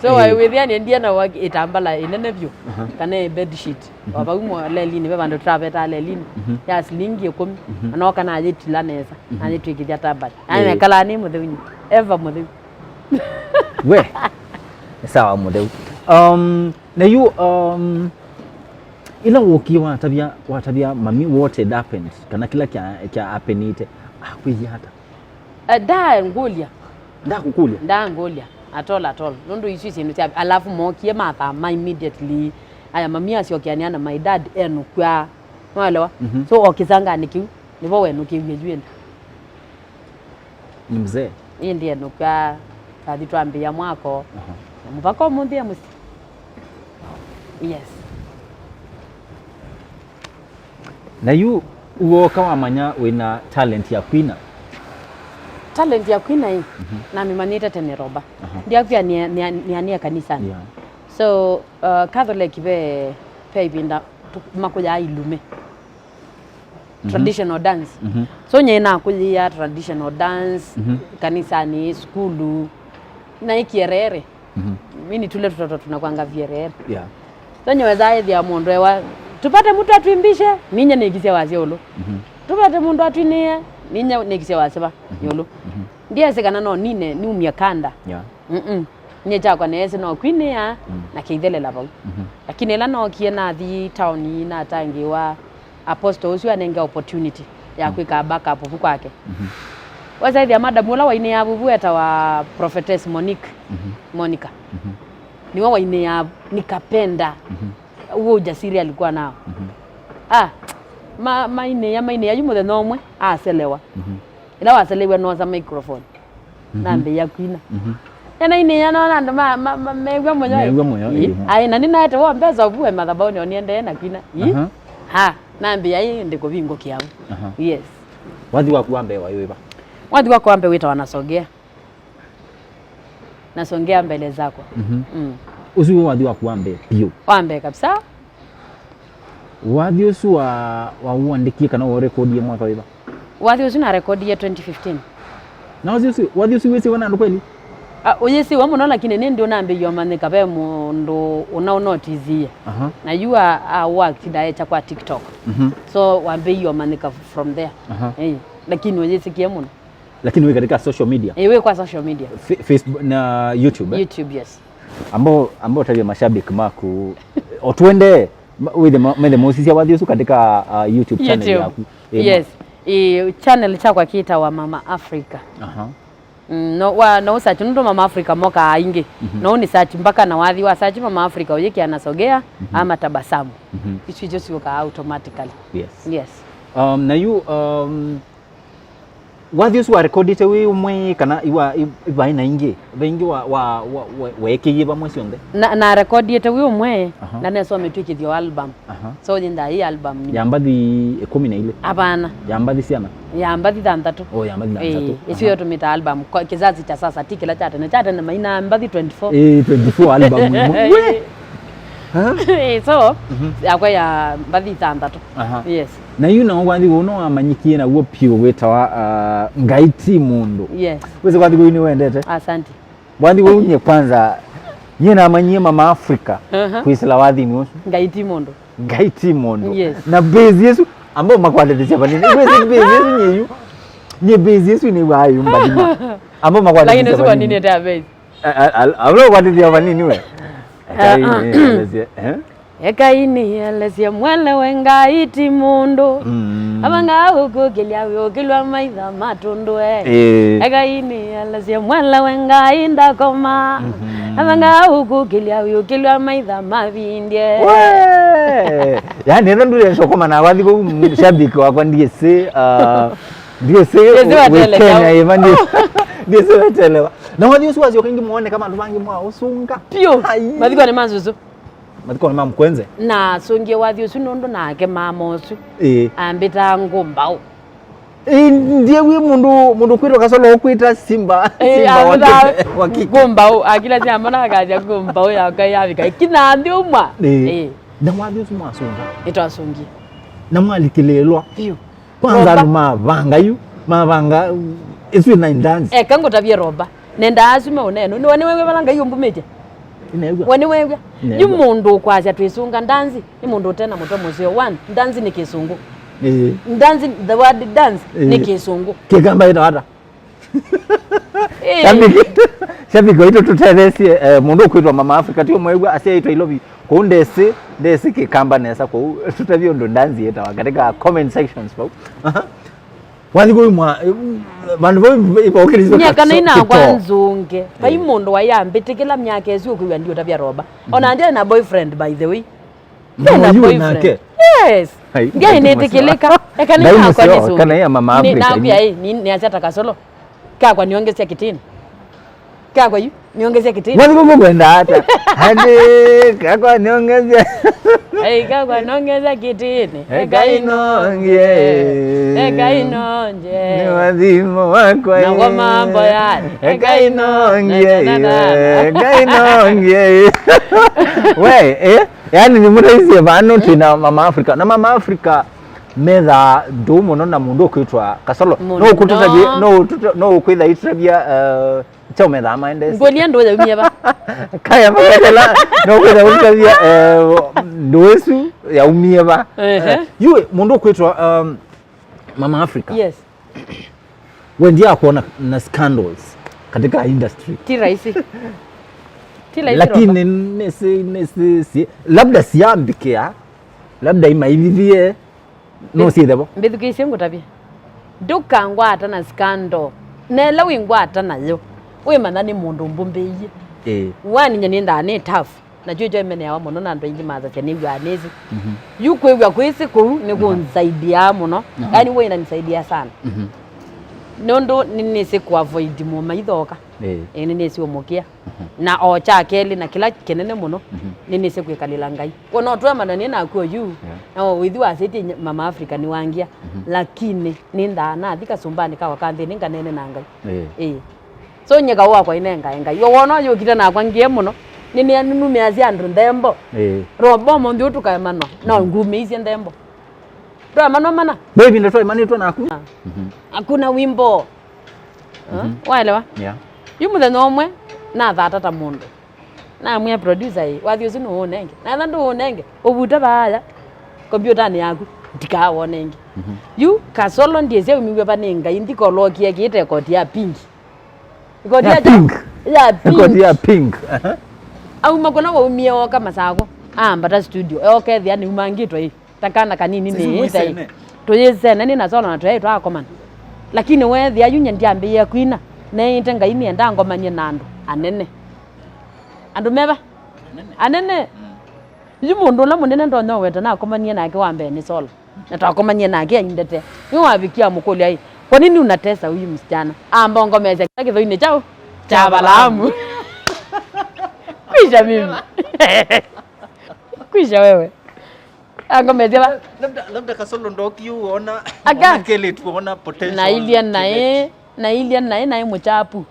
So, ĩĩ, wĩthĩa nĩendie na wa- ĩtambala ĩnene vyũ, kana ĩ bed sheet. O vau mo- lelinĩ, ve vandũ tũtavetaa lelinĩ, ya silingi ĩkũmi. Na noka nayĩtila nesa, nayĩtw'ĩkĩthya turban. Yaani nekalaa nĩ mũtheu, ever mũtheu. We, nĩ sawa mũtheu. Um, na yu, um, ĩla wookie watavya, watavya mami what had happened, kana kĩla kya, kya happenĩte, akwĩie ata? Eh, ndangũlya. Ndakũkũlya? Ndangũlya at all, at all. Nũndũ isu syĩndũ sya, alafu mookie mathama immediately. Aya, mami asyokeanĩa na my dad enũkw'a. Nĩwaelewa? So, o kĩsanganĩ kĩu, nĩvo wenũkĩw'e yu ĩndĩ. Nĩ mzee? Ĩndĩ enũkw'a, twathi twambĩĩa mwako. Na mũvaka ũmũnthĩ e mũsyĩ. Yes. Na yu wooka wamanya wĩna talent ya kwina? Talent ya kwina ĩ, namĩmanyĩte tene Roba. Aha. Ndiakwĩa nĩa- nĩa- nĩanĩe kanisanĩ. Yeah. So, uh, Catholic ve, ve ĩvinda tu- makũyaa ilume. Traditional dance. So nye nakũyĩaa traditional dance kanisanĩ, sukulu. Na ĩkierere. Mimi ni tule tutoto tunakwanga vierere. Yeah. So nye weza ethĩa mũndũ ewa, "Tupate mtu atuimbishe," ninye nĩkisye wasya ũlũ. "Tupate mtu atwinĩe," ninye nĩkisye wasya va yũlũ. Ndiesĩ kana no nine niumie kanda. Yeah. Mm-mm. Nye kyakwa neesĩ no kwinĩa na kĩithelela vau. Lakini ĩla nookie nathi taoni natangĩĩwa, apostle ũsu anenge opportunity ya kwĩka backup vu kwake. Wesa ĩthĩa madam ũla wainĩaa vuvu etawa Prophetess Monique. Monica. Niwe wainĩaa nikapenda. Huo ujasiri alikuwa nao. Ah, ma- mainĩa mainĩa yu mũthenya ũmwe aselewa. Ĩla waseleiwe noosa microphone. Nambĩĩa kwina. Ena inĩĩa noona andũ ma- ma- ma- mew'a mũyo. Mew'a mũyo, ĩĩ. Aĩ, na nĩnaetewa mbesa ũvue mathabaũnĩ o nĩendee na kwina. Ĩĩ. Aha. Ha, nambĩĩa ĩndĩ kũvingũkĩa vu. Aha. Yes. Wathi waku wa mbee waĩ wĩva? Wathi wakwa wa mbee wĩtawa Nasogea. Nasogea mbele zako. Mm. Ũsu wĩ wathi waku wa mbee biũ? Wa mbee kabisa. Wathi ũsu wa- waũandĩkie kana waũrekodie mwaka wĩva? Wathi ũsu narekodie twenty fifteen. Na wathi ũsu, wathi ũsu wĩsĩwe na andũ kweli? Ah, ũyĩsĩwa mũno, lakini nĩ ndio nambĩie ũmanyĩka ve mũndũ ũna ũnotisiie. Aha. Na yu a, a worked ndaecha kwa TikTok. Mhm. So wambĩie ũmanyĩka from there. Aha. Eh, lakini ũyĩsĩkie mũno. Lakini wĩ katika social media? Eh, wĩ kwa social media. Fe-, Facebook na YouTube, eh? YouTube, yes. Ambao, ambao ũtavye mashabiki maku, o twende, ma-, wĩthe ma-, methe mausisya wathi ũsu katika, uh, YouTube channel YouTube yaku. Eh, ma- Yes. Eh, channel chakwa kĩtawa Mama Africa. Aha. Mm, no, wa, no search nũndũ Mama Africa mokaa aingĩ. Mhm. No ni search mpaka na wathi wa search Mama Africa ũyĩkĩa na Sogea, mhm, ama Tabasamu. Mhm. Isu icio siũkaa automatically. Yes. Yes. Um, na yu, um, wathi ũsu warekodĩte wĩ ũmwe kana iwa, i-, ivaĩ na ingĩ? Ve ingĩ wa, wa, wa, wa, weekĩie vamwe syonthe? Na, na rekodĩte wĩ ũmwe, aha, na nesometw'e kĩthyo album. Aha. So, yenda hii album ni ya mbathi ĩkũmi na ilĩ? Hapana. Ya mbathi syana? Ya mbathi thanthatũ. Oh, ya mbathi thanthatũ. Eh, icio, aha, yo tũmĩta album. Kwa kizazi cha sasa, ti kĩla cha tene. Cha tene maina mbathi twenty-four. Eh, twenty-four album ĩmwe. We! Ha? Eh, so, mhm, yakwa ya mbathi thanthatũ. Aha. Yes. Na yu nao wathi ũũ no wamanyikie naw'o piũ wĩtawa, uh, Ngai ti mũndũ. Yes. Wĩsĩ wathi ũũ nĩwendete? Asante. Wathi ũũ nyie kwanza, nyie namanyie Mama Africa, aha, kwĩsĩla wathinĩ ũsu. Ngai ti mũndũ. Ngai ti mũndũ. Yes. Na base ĩsu, ambao makwatĩtĩsya vanini. Wĩsĩ base ĩsu nyie yu. Nyie base ĩsu nĩ wa yu mbathima. Ambao makwatĩtĩsya vanini. Lakini siko nini ta base. A, a, a, ambao makwatĩtĩsya vanini we. Ah, ah. Ekai nĩelesye, eh? Ekai nĩelesye mwelewe Ngai ti mũndũ. Mm. Avangaa ũkũkĩlya wĩũkĩlwa maitha matũndũe. Eh. Ekai nĩelesye mwelewe Ngai ndakoma. Mhm. Avangaa ũkũkĩlya wĩũkĩlwa maitha mavindye. We! Yaani, ĩno ndũlesokoma na wathi kũu, m-, shabiki wakwa, ndiĩsĩ, uh, ndiĩsĩ. Ndiĩsĩ wĩ wateleka. Kenya, ĩva, ndiĩ-, ndiĩsĩ wetelewa. Na wathi ũsu wasyoka ĩngĩ muoneka vandũ vangĩ mwa ũsunga. Piũ. Ai. Mathiko nĩ ma Zuzu. Mathiko nĩ ma Mkwenze. Na sũngie wathi ũsu nũndũ nake mama ũsu. Ĩĩ. Ambĩtaa Ngũmbaũ. Ĩĩ, ndiye wĩ mũndũ, mũndũ kwĩtwa Kasolo ũkwĩta Simba, ĩĩ, Simba wa ambĩtaa kike-, wa kike. Ngũmbaũ, akila sya mwana akasya Ngũmbaũ yakwa yavika. Ĩkina nthĩ ũmwa. Ĩĩ. Ĩĩ. Na wathi ũsu mwasũnga? Nĩtwasũngie. Na mwalikĩlĩĩlwa? Biũ. Kwanza Roba. Andũ mavanga yu, mavanga, ĩsu ĩna ndanzi. Eka ngũtavye Roba. Nenda asu me ũneno. Nĩ we nĩwew'a vala Ngai ũmbumĩtye? Nĩnew'a. We nĩwew'a? Nĩnew'a. Yu mũndũ ũkwasya twĩsũnga ndanzi, nĩ mũndũ ũte na mũtwe mũseo. One, ndanzi nĩ kĩsũngũ. Ĩĩ. Ndanzi, the word dance, ĩĩ, nĩ kĩsũngũ. Kĩkamba ĩtawa ata? Ĩĩ. Shabiki, shabiki waitũ tũtetheesye, eh, mũndũ ũkwĩtwa Mama Africa, ti ũmwew'a asyaĩtwe Ilovi. Kũu ndesĩ, ndesĩ Kĩkamba nesa kũu. Tũtavye ũndũ ndanzi yĩtawa katika comment sections vau. Aha. Wathi kũu mwa, eh, vandũ vau ivaũkĩlĩsye. Nyie kana inakwa nzũnge. Vai mũndũ wayambĩtĩkĩla myaka ĩsu ũkwĩw'a ndiũtavya Roba. Ona ndyaĩ na boyfriend, by the way. Ndyaĩ na boyfriend. Yes. Ai, ndiaĩ nĩtĩkĩlĩka. Eka nĩ nakwa nĩsũnge. Kana ya Mama Africa. Nakwĩa ĩ, nĩasya ta Kasolo. Kakwa nĩongesya kĩtĩnĩ. Kakwa yu, nĩongesya kĩtĩnĩ. Mwathi kũkũ kwenda ata? Ati, kakwa nĩongesya. Ai, kakwa nĩongesya kĩtĩnĩ. Eka inonge. Eka inonge. Nĩ wathimo wakwa. Na kwa mambo yani. Eka inonge. Eka inonge. We, eh? Yaani, nĩmũthaisye vano twĩ na Mama Africa. Na Mama Africa methaa ndũũ mũno na mũndũ ũkwĩtwa Kasolo. Mũno. No ũkũtũtavye, no ũtũta-, no ũkwĩtha itũtavya, eh, kyaũ methaa maendesye. Ngũlya ndũũ yaumie va? Kaya makatela, no ũkwĩtha ũtũtavya, eh, ndũũ ĩsu yaumie va. Ehe. Eh, yu mũndũ ũkwĩtwa, um, Mama Africa. Yes. We ndiakwona na scandals katika industry. Ti rahisi. Ti rahisi. Lakini Roba. Nĩsĩ, nĩsĩ, si, labda siambĩkĩa, labda imaivithie, no syĩthe vo. Mbĩthukĩĩsye ngũtavye. Ndũkangwata na scandal. Na ĩla wĩngwata nayo, wĩmanya nĩ mũndũ mbũmbĩie. Ĩĩ. Waninya nĩndaa nĩ tough. Na kyu kyo ĩmeneawa mũno na andũ aingĩ mathasya nĩw'aa nĩsĩ. Mhm. Yu kwĩw'a kwĩsĩ kũu nĩkũnsaidiaa mũno. Aha. Yaani, huwa inanisaidia sana. Mhm. Nũndũ nĩnĩsĩ kũavoid mũmaithoka. Ĩĩ. Ĩĩ, nĩnĩsĩ ũmũkĩa. Mhm. Na o kya kelĩ na kĩla kĩnene mũno, mhm, nĩnĩsĩ kwĩkalĩla Ngai. Wona ũtwemana nĩ naku oyu, yeah, na ũithi wasĩtye Mama Africa nĩwangia, mhm, lakini nĩndaa nathi kasumbanĩ kakwa ka nthĩnĩ nganeene na Ngai. Ĩĩ. Ĩĩ. So, nyie kaũ wakwa inengae Ngai. We wona yũkite nakwa ngie mũno. Nĩnĩa-, nĩnumĩasya andũ nthembo. Ĩĩ. Robo ũmũnthĩ ũyũ tũkaemanwa. No, mhm, ngumĩisye nthembo. Twaemanwa mana? Ve ĩvinda twaemanĩtwe naku. Ah. Mhm. Hakuna wimbo. Ah, mhm, waelewa? Yeah. Yu mũthenya ũmwe, Nathata ta mũndũ. Namwĩa producer, "Ĩ, wathi ũsu nũũnenge?" Natha ndũũnenge. Ũvuta vaaya. Kompyũtanĩ yaku. Ndikawonenge. Mhm. Yu, Kasolo ndiĩsya umiw'e va nĩ Ngai, ndikolookie kĩĩ ta ĩkoti ya pink. Ĩkoti ya ya kya? Pink. Ya pink. Ĩkoti ya pink. Aha. Auma kũla waumie ooka Masako. Aambata studio. Ooka ethĩa nĩumangĩtwe ĩ. Ta kana kanini. Sisi nĩ mwĩsene. Tũyĩsene nĩ na Solo na tũyaĩ twakomana. Lakini weethĩa yu nye ndyambĩĩe kwina, neĩte Ngai nĩenda ngomanie na andũ anene. Andũ meva? Anene. Anene. Mm. Yu mũndũ ũla mũnene ndonya ũweta nakomanie nake wa mbee nĩ Solo. Na twakomanie nake aindete. Nĩwavikia mũkũlya ĩ, "Kwa nini unatesa huyu msichana?" Amba ongomeesya kĩla kĩthũinĩ kyaũ? Kya Balaamu. Kwisha mimi. Kwisha wewe. Angomethia va? Labda, labda Kasolo ndoki uona, aka uona kele tuona potential. Na ilia nae, na ilia nae, nae mũchapu.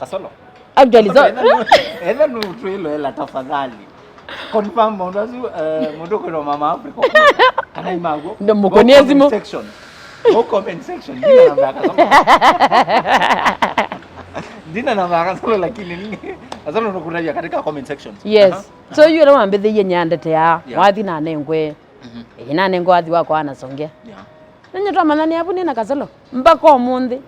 Kasolo. Actually, so Kasolo, etha nu-, etha nutwĩloela tafadhali. Confirm maũndũ asu, eh, mũndũ kwĩtwa Mama Africa. Kana imaguo. Ndo mũkonie simu. Comment section. Go comment section. Ndina namba ya Kasolo. Ndina namba ya Kasolo, lakini ni Kasolo nukutavya katika comment section. Yes. Aha. So yu ĩla wambĩthĩie nyandetea, yeah, wathi nanengwe. Mhm. Ĩĩ, nanengwe wathi wakwa anasongea. Yeah. Nanye twamanyania vu nĩ na Kasolo. Mpaka ũmũnthĩ.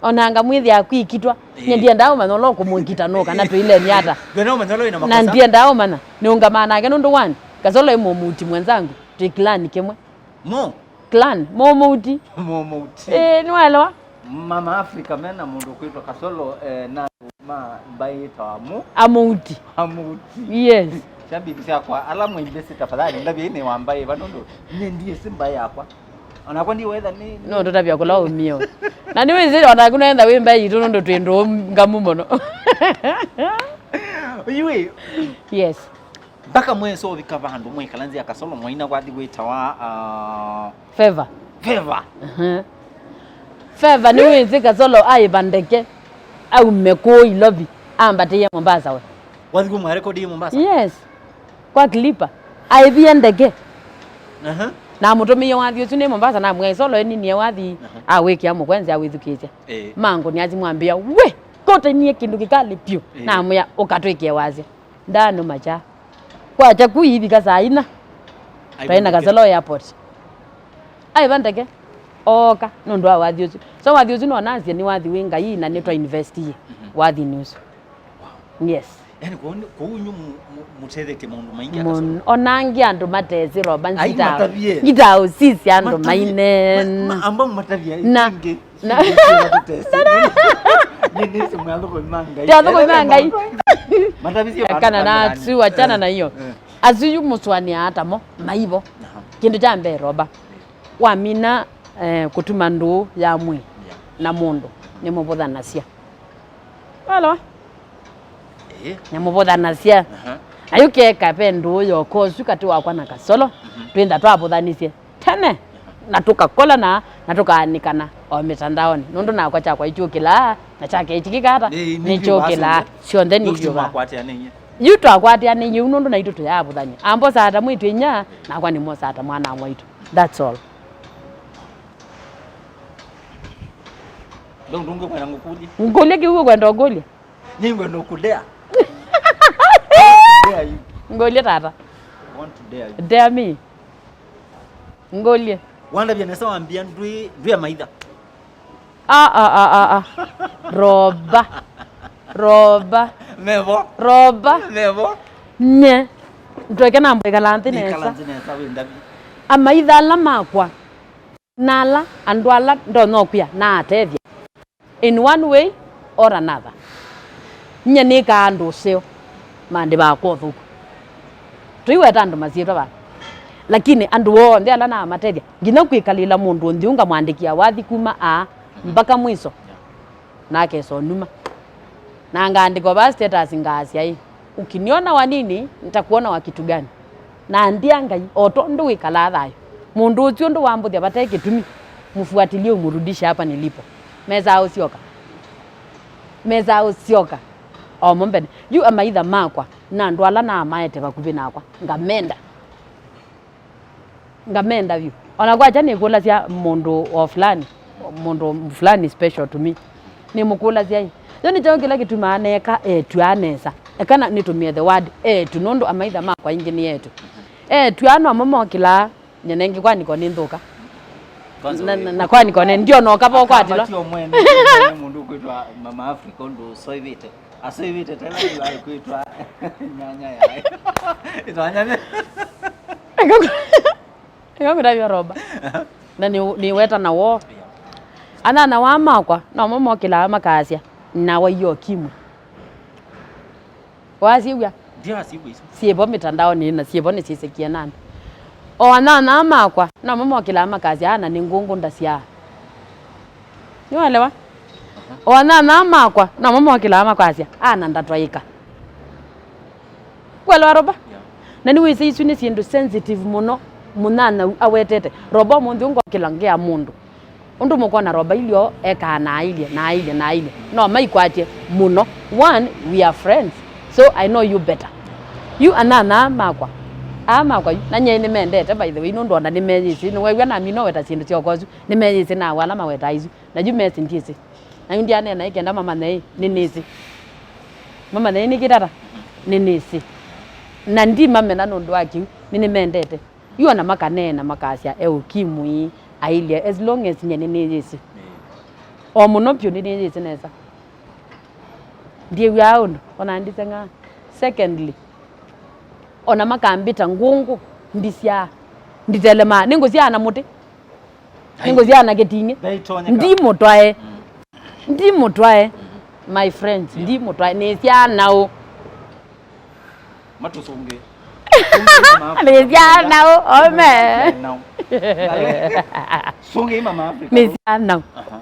Ona anga mwĩthĩa kwĩkitwa. Ĩĩ. Nye ndiendaa ũmanya ũla ũkũmwĩkita nũ kana twĩleni ata. Ndwenda ũmanya ũla wĩna makosa. Na ndiendaa ũmanya. Nĩũngamaa nake nũndũ one, Kasolo ĩ mũmuti mwenzangu. Twĩ clan kĩmwe. Mo? Clan, Mũmũuti. Mũmũuti. Eh, nĩwaelewa? Mama Africa mena mũndũ kwĩtwa Kasolo, eh, na ma mbaĩ ĩtawa Mu-, Amũuti. Amũuti. Yes. Shabiki syakwa, ala mwĩmbĩsĩ tafadhali, ndavya ĩnĩ wa mbaĩ ĩva nũndũ nyie ndiĩsĩ mbaĩ yakwa. Onakwa ndiwetha nĩ, nĩ no tũtavya kũla umio. Na nĩwĩsĩ onaku nenda wĩ mbaĩ yitũ nũndũ twĩ ndũũ ngamu mũno. Yui. Yes. Mpaka mwesa ũvika vandũ mwĩkala nzĩa Kasolo mwaina wathi wĩtawa, ah, Favor. Favor. Mhm. Favor nĩwĩsĩ Kasolo aĩva ndeke aume kũũ Ilovi ambatĩie Mombasa we. Wathi kũ mwarekodi Mombasa? Yes. Kwa Clipper. Aĩvie ndeke. Aha. Na mũtũmĩie wathi ũsu nĩ Mombasa na mwĩa Solo eninie wathi, aha, awĩkĩa mũkwenzi awĩthukĩĩsya. Eh. Mango nĩ athi mwambĩa, "We, kote nie kĩndũ kĩkali piũ." Eh. Na mwĩa, "Ũkatwĩkĩe wasya." Ndanũma kya. Kwakya ku iivika saa ina. Twaĩ na Kasolo airport. Aĩva ndeke. Ooka nũndũ wa wathi ũsu. So wathi ũsu no nasye nĩ wathi wĩ Ngai na nĩ twa invest ĩ, mhm, wathinĩ ũsu. Wow. Yes. Yani kũu nĩ, kũu nyu mu-, mu-, mũtethetie maũndũ maingĩ Kasolo. Ona angĩ andũ matesĩ roba. Ai, ngita-, matavie. Ngitaũsisya andũ. Matavie. Maine. Ma-, ma-, amba matavie. Na ingĩ. Na ti athũkũmi ma Ngai. Ti athũkũmi ma Ngai. Matavisye kana na asu, achana na iyo. Eh. Asu yu mũsũanĩa ata mo maivo. Aha. Kĩndũ kya mbee roba. Wamina, eh, kũtuma ndũũ ya mwĩĩ, yeah, na mũndũ, nĩmũvũthanasya. Walo? Eh. Nĩmũvũthanasya. Aha. Na yu keka ve ndũũ yoka ũsu katĩ wakwa na Kasolo, mhm, twĩntha twavũthanisye tene, na tũkakolana, na tũkaanĩkana o mĩtandaonĩ. Nũndũ nakwa kyakwa ikyũkĩlaa, na kyake itikĩka ata? Nĩ, nĩ nĩkyũkĩlaa. Syonthe nĩivyũkaa. Yu twakwatĩanĩie ũu nũndũ naitũ tũyaavũthany'a. Ambosaa ta mwĩĩtu inyia, nakwa nĩmwosaa ta mwana wa mwaitũ. That's all. Ndũ ndũngĩ kwenda ngũkũlye. Ngũlye kĩu ũkwenda ũkũlye? Nĩngwenda ũkũdea. Dare you. Ngũlye tata. I want to dare you. Dare me. Ngũlye. Wandavya nesa wambia ndwĩ, ndwĩ amaitha. Ah, ah, ah, ah, ah. Roba. Roba. Mevo. Roba. Mevo. Nye. Ndweke namba ĩkala nthĩ nesa. Ĩkala nthĩ nesa wĩ ndavi. Amaitha ala makwa. Na ala, andũ ala ndonya ũkwĩa, naatethya. In one way or another. Nye nĩkaa andũ ũseo, maandĩvaa kwa ũthũku. Tũiweta andũ masyĩtwa vaa. Lakini andũ onthe ala naamatethya, nginya kwĩkalĩla mũndũ nthĩ ũngamwandĩkĩa wathi kuma aa mpaka mwiso. Na akesa ũnuma. Na ngaandĩka vaa status ngaasya ĩ, "Ukiniona wa nini, nitakuona wa kitu gani?" Na ndia Ngai, o tondũ wĩkalaa thayũ, mũndũ ũsu ũndũ wambũthya vate kĩtumi, mfuatilie umrudishe hapa nilipo. Mesaa ũsyoka. Mesaa ũsyoka. O mo mbene. Yu amaitha makwa, na andũ ala naamaete vakuvĩ nakwa, ngamenda. Ngamenda vyũ. Ona kwakya nĩkũlasya mũndũ o fulani, mũndũ fulani special to me. Nĩmũkũlasya ĩ, Yo nĩkyo kĩla kĩtumaa neeka eĩtu aa nesa. Eka na nĩtũmĩe the word eĩtu, nũndũ amaitha makwa aingĩ nĩ eĩtu. Eĩtu aa nomo mokĩlaa, nyie nengĩ kwanĩko nĩ nthũka. Kwanza na, we- na, na kwanĩko ne, ndiona ũkava ũkwatĩlwa. Akamba tio mwene, mwene mũndũ ũkwĩtwa Mama Africa ũndũ ũsoĩvĩte. Asoĩvĩte tena yu akwĩtwa nyanya yaĩ. Ĩtwa nyanya. Eka ngũtavya Roba. Na nĩ, nĩweta na woo. Yeah. Anana waa makwa, nomo mokĩlaa makasya, "Nĩnawaie ũkimwi." Wasyĩw'a? Ndyasyiw'a isu. Syĩvo mĩtandaonĩ na syĩvo nĩsyĩsĩkie na andũ. O anana makwa, nomo mokĩlaa makasya, "Ana nĩ ngũngũ ndasyaa." Nĩwaelewa? Aha. O anana makwa, nomo mokĩlaa makasya, "Ana ndatwaĩka." Kuelewa, Roba? Yeah. Na nĩwĩsĩ isu nĩ syĩndũ sensitive mũno, mũnyanyaũ awetete. Roba ũmũnthĩ ũngokĩla ngea mũndũ. Ũndũ mũkwona Roba ilyo ekaa na ailye, na ailye, na ailye. No maikwatye mũno. One, we are friends. So I know you better. Yu anana makwa. Aa makwa yu. Na nyie nĩmendete, by the way, nũndũ ona nĩmeyĩsĩ. Nĩwew'a namina ũweta syĩndũ syakwa ũsu. Nĩmeyĩsĩ na ala mawetaa isu. Na yu mesĩ ndyĩsĩ. Na yu ndyaneena ĩ kenda mamanye ĩ, nĩnĩsĩ. Mamanye ĩ nĩkĩtata, nĩnĩsĩ. Na ndimamena nũndũ wa kĩu, nĩnĩmendete. Yu ona makaneena makasya e ũkimwi, ailye, as long as nye nĩnĩyĩsĩ. O mũno vyũ nĩnĩyĩsĩ nesa. Ndiĩw'aa ũndũ, ona ndiseng'aa. Secondly, ona makambĩta ngũngũ, ndisyaa, nditelemaa, nĩngũsyaa na mũtĩ. Nĩngũsyaa na kĩting'ĩ. Ndaitonyeka. Ndimũtwae. Mm. Ndimũtwae. Mm. My friends, yeah, ndimũtwae. Nĩsyaa naũ. Matũsũngĩe. Nĩsyaa naũ, ome. Sũngĩe Mama Africa. Nĩsyaa naũ. Aha.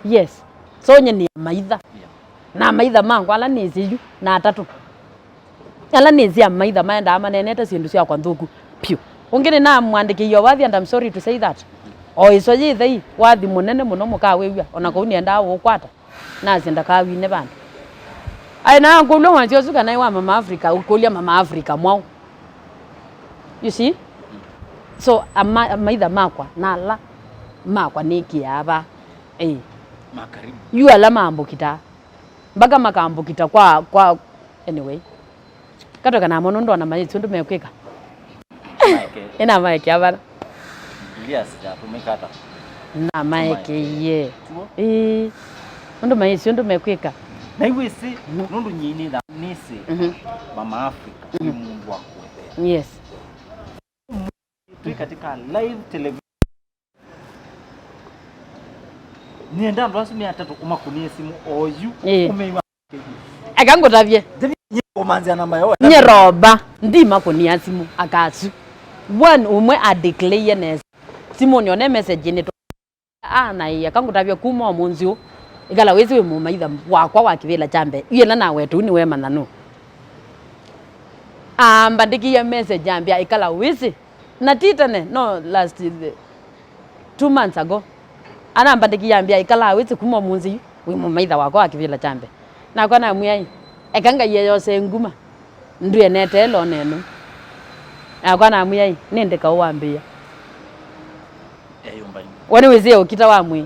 Yes. So nye nĩ amaitha. Yeah. Na amaitha makwa ala nĩsĩ yu na atatũ. Ala nĩsĩ amaitha maendaa maneenete syĩndũ syakwa nthũku vyũ. Ũngĩ nĩnamwandĩkĩie wathi, and I'm sorry to say that. O ĩso yĩ thei, wathi mũnene mũno mũkawĩw'a, ona kũu nĩendaa ũũkwata. Nasye ndakawine vandũ. Aĩ na akũlw'a mwasya ũsu kana ĩ wa Mama Africa, ũkũlya Mama Africa mwaũ? You see? So, ama-, amaitha makwa, na ala makwa nĩkĩaa vaa. Ĩĩ. Ma karibu. Yu ala mambũkitaa. Mpaka makambũkita kwa, kwa, anyway. Katweka namo nũndũ ona mayĩsĩ ũndũ mekwĩka. Maeke. Ĩna maeke avana. Biblia sitatũmĩka ta. Na maeke, maeke, iye. Tuo? Ĩĩ. Ũndũ mayĩsĩ ũndũ mekwĩka. Na iwĩsĩ, mhm, nũndũ nyie nĩtha-, nĩsĩ, mhm, Mama Africa, mhm, nĩ mũndũ wa kũethea. Yes. Twĩ katika live television. Nĩenda andũ asu me atatũ ũmakũnĩe simũ oyu, ĩĩ, ũmeiwa. Eka ngũtavye. Ndĩvi nyie kũmanzĩa namba yao. Nye Roba, ndimakũnĩa simũ, akasu. One ũmwe a declare nesa. Simũnĩ one message nĩ tũ-, aa, na ĩĩ, eka ngũtavye kuma ũmũnthĩ ũũ. Ĩkala wĩsĩ wĩ mũmaitha wakwa wa kĩvĩla kya mbee. Yu ĩla naweta ũu nĩwemanya nũ. Ambandĩkĩie message ambĩa ĩkala wĩsĩ. Na ti tene, no last, the, two months ago. Anambandĩkĩie ambĩa, "Ĩkalaa wĩsĩ kuma ũmũnthĩ yu, wĩ mũmaitha wakwa wa kĩvĩla kya mbee." Nakwa namwĩa, "Eka Ngai eyose nguma, ndwĩe neteela o nenũ." Nakwa namwĩa, "Nĩndĩ kaũ wambĩĩa." Eyũmbaini. We nĩwĩsĩ ũkita wa mwĩĩ.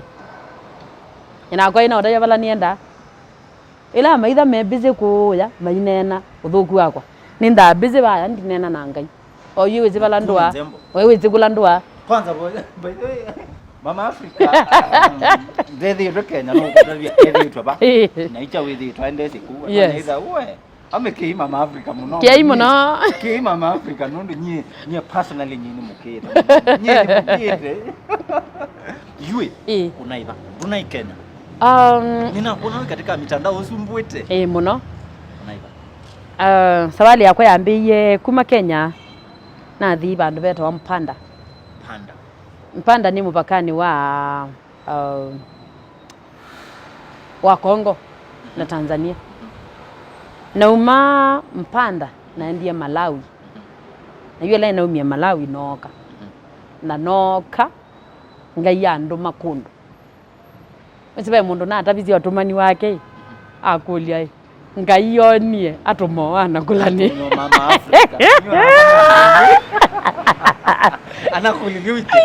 Nakwa ĩna ũtavya vala nĩendaa. Ĩla amaitha me busy kũũya maineena ũthũku wakwa, nĩnthaa busy vaya ndineena na Ngai. O yu wĩsĩ vala ndũa, we wĩsĩ kũla ndũa. Kwanza, by, by the way, Mama Africa, um, ndethĩĩtwe Kenya, no ũkũtavya ethĩĩtwe va? Na icha wĩthĩĩtwe aendesye kũu. Yes. Anaitha, we, amekei Mama Africa mũno. Kei mũno. Kei Mama Africa, nũndũ nyie, nyie personally nyie nĩ mũkĩĩte. Nyie nĩ mũkĩĩte. Yui, ĩĩ, ũnaiva. Ndũnai Kenya. Um, ninakuona wĩ katika mitandao ũsumbwĩte. Ĩĩ, mũno. Ũnaiva. Uh, safari yakwa yambĩĩie kuma Kenya, nathi vandũ vetawa Mpanda. Mpanda. Mpanda nĩ mũvakanĩ wa, uh, wa Congo na Tanzania. Nauma Mpanda, naendie Malawi. Na yu ĩla naumie Malawi, nooka. Na nooka, Ngai andũma kũndũ. Wĩsĩ ve mũndũ natavisye ũtũmani wake, akũlya, "Ĩ, Ngai onie atũma o ana kũla nĩ?" Atũma Mama Africa. Anakũlilye wiki.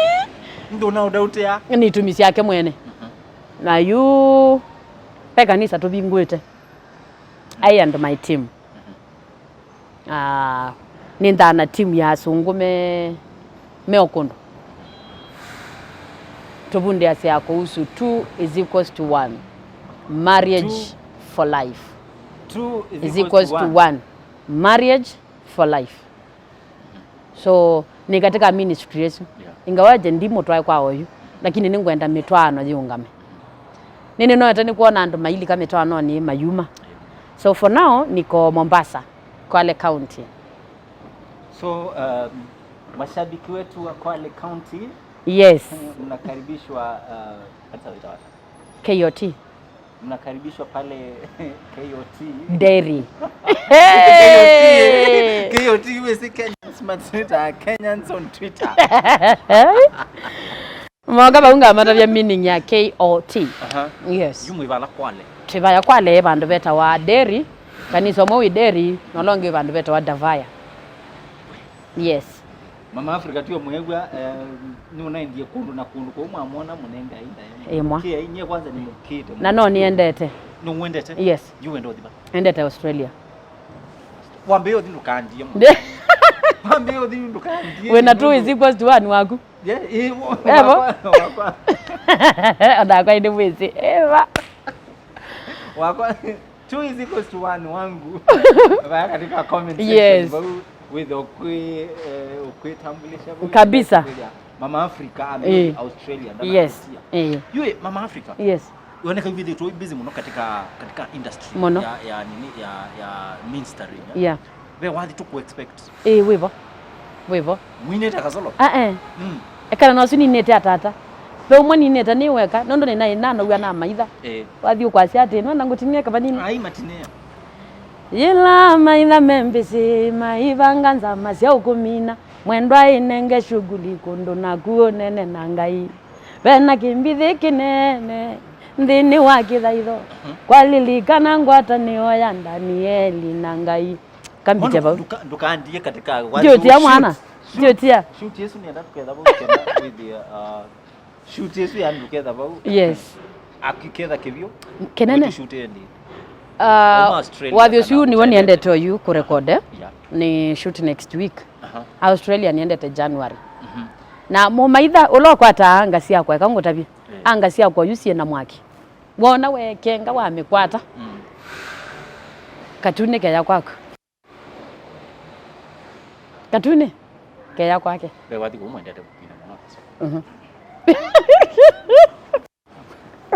Ndũna ũdaũtĩa. Nĩ itumi syake mwene. Mhm. Na yu Ve kanisa tũvingũĩte. I and my team. Ah, nĩnthaa na team ya asũngũ me, me o kũndũ. Tũvundĩasya kuhusu two is equals to one. Marriage Two. for life Two is is equals equals to to one. one. Marriage for life. So, nĩ katika ministry ĩsu. Yeah. Ingawaje ndi mũtwae kwa oyu, lakini nĩngwenda mĩtwaano yĩũngame. Nĩnĩnoete nĩ kwona andũ mailika mĩtwaanonĩ mayuma. So for now, niko Mombasa, Kwale County. So, um, mashabiki wetu wa Kwale County, Yes. mnakaribishwa, uh, kanisa linaitwa wapi? K O T. Mnakaribishwa pale K O T. Dairy. K O T, eh. K O T, we see Kenyans, but Twitter, Kenyans on Twitter. Moka vau ngamatavya meaning ya K O T. Aha. Yes. Yu mwĩ vala Kwale? Twĩ vaya Kwale, vandũ vetawa Dairy. Kanisa ũmwe wĩ Dairy, na ũla ũngĩ wĩ vandũ vetawa Davaya. Yes. Mama Africa, tiwe mwĩw'a, eh, nĩũnaendie kũndũ na kũndũ, kũu mwamwona mũnengae ndaĩa. Ĩmwa. Kĩai, nyie kwanza nĩmũkĩte. Na no nĩendete. Nĩwendete? Yes. Yu wenda ũthi va? Endete Australia. Wambĩĩe ũthi ndũkandie mũno. Wambĩĩe ũthi ndũkandie. Wĩna two is equals to one waku. Yeah, eh, wo-, Evo? wakwa, wakwa. Onakwa ĩndĩ mwĩsĩ. Eva. Wakwa. Two is equals to one wangu. Vaya katika comment section, Yes. vau wĩthe ũkwĩ-, eh, ũkwĩtambulisha vau. Kabisa. Mama Africa, I'm Eh. Australia, ndana Yes. Asia. Eh. Yue, Mama Africa. Yes. Woneka wĩthĩtwe wĩ busy mũno katika, katika industry Mũno. ya, ya nini, ya, ya ministry, ya. Yeah. Ve wathi tũkũ expect. Ĩĩ, wĩvo. Wĩvo. Mwinĩte kasolo? Ah, eh. Mm. Ekana nosu ninĩte atata. Ve ũmwe ninĩte nĩ weka, nũndũ nĩnaĩ nanow'a na maitha. Eh. Wathi ũkwasya atĩ, "Nona ngũtinĩe kavanini." Ai, matinĩa. Yĩla maitha me mbĩsĩ, maivanga nzama sya ũkũmina. Mwendwa ĩnenge shughuli kũndũ naku ũnene na Ngai. Vena kĩmbithĩ kĩnene nthĩnĩ wa kĩthaitho. Mhm. Kwalilikana ngwatanĩo ya Ndanieli na Ngai. Kambĩte vau. Nduka-, ndũkaandie katika wathi Ndio tia shoot. mwana. Shoot. Ndio tia. Shoot Yesu nĩenda tũketha vau kenda with the, uh, shoot Yesu yani tũketha vau. Yes. Akiketha kĩvyũ. Kĩnene. Ũtũ shoot endi. Uh, Kuma Australia wathi kana ũsu nĩw'o ũtendete. Nĩendete oyu kũrekode. Yeah. Nĩ shoot next week. Aha. Australia nĩendete January. Mhm. Na mũmaitha ũla ũkwataa anga syakwa, eka ngũtavye. Eh. Anga syakwa oyu syĩ na mwaki. Wona wekenga wamĩkwata. Mm. Katunĩ keya kwaku. Katunĩ keya kwake. We wathi kũu mwendete kũkwina mũno. Mhm.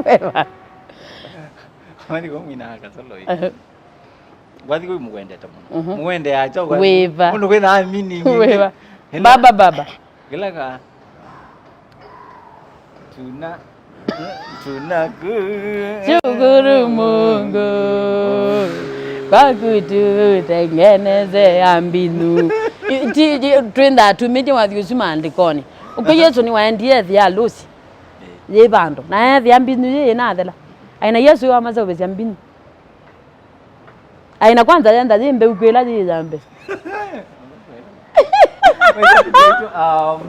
Weva. Wathi kũu mwina kasolo ĩ. Aha. Wathi kũu mũwendete mũno. Mhm. Mũwende acha wathi. Weva. Mũndũ kwĩna meaning. Weva. Ĩla Baba, baba. Kĩla ka. Tuna, tunaku. Shukuru Mungu kwa kututengenezea mbinu. Ti, ti, twĩnthaa tumĩtye wathi ũsu maandĩkonĩ. Ũkw'o Yesu nĩwaendie ethĩa alũsi. Eh. Yĩ vandũ. Na ethĩa mbinu yĩ ĩnathela. Aina Yesu wamaseũvĩsya mbinu. Aina kwanza yenda yĩ mbeu kwĩla yĩ yambe. Um,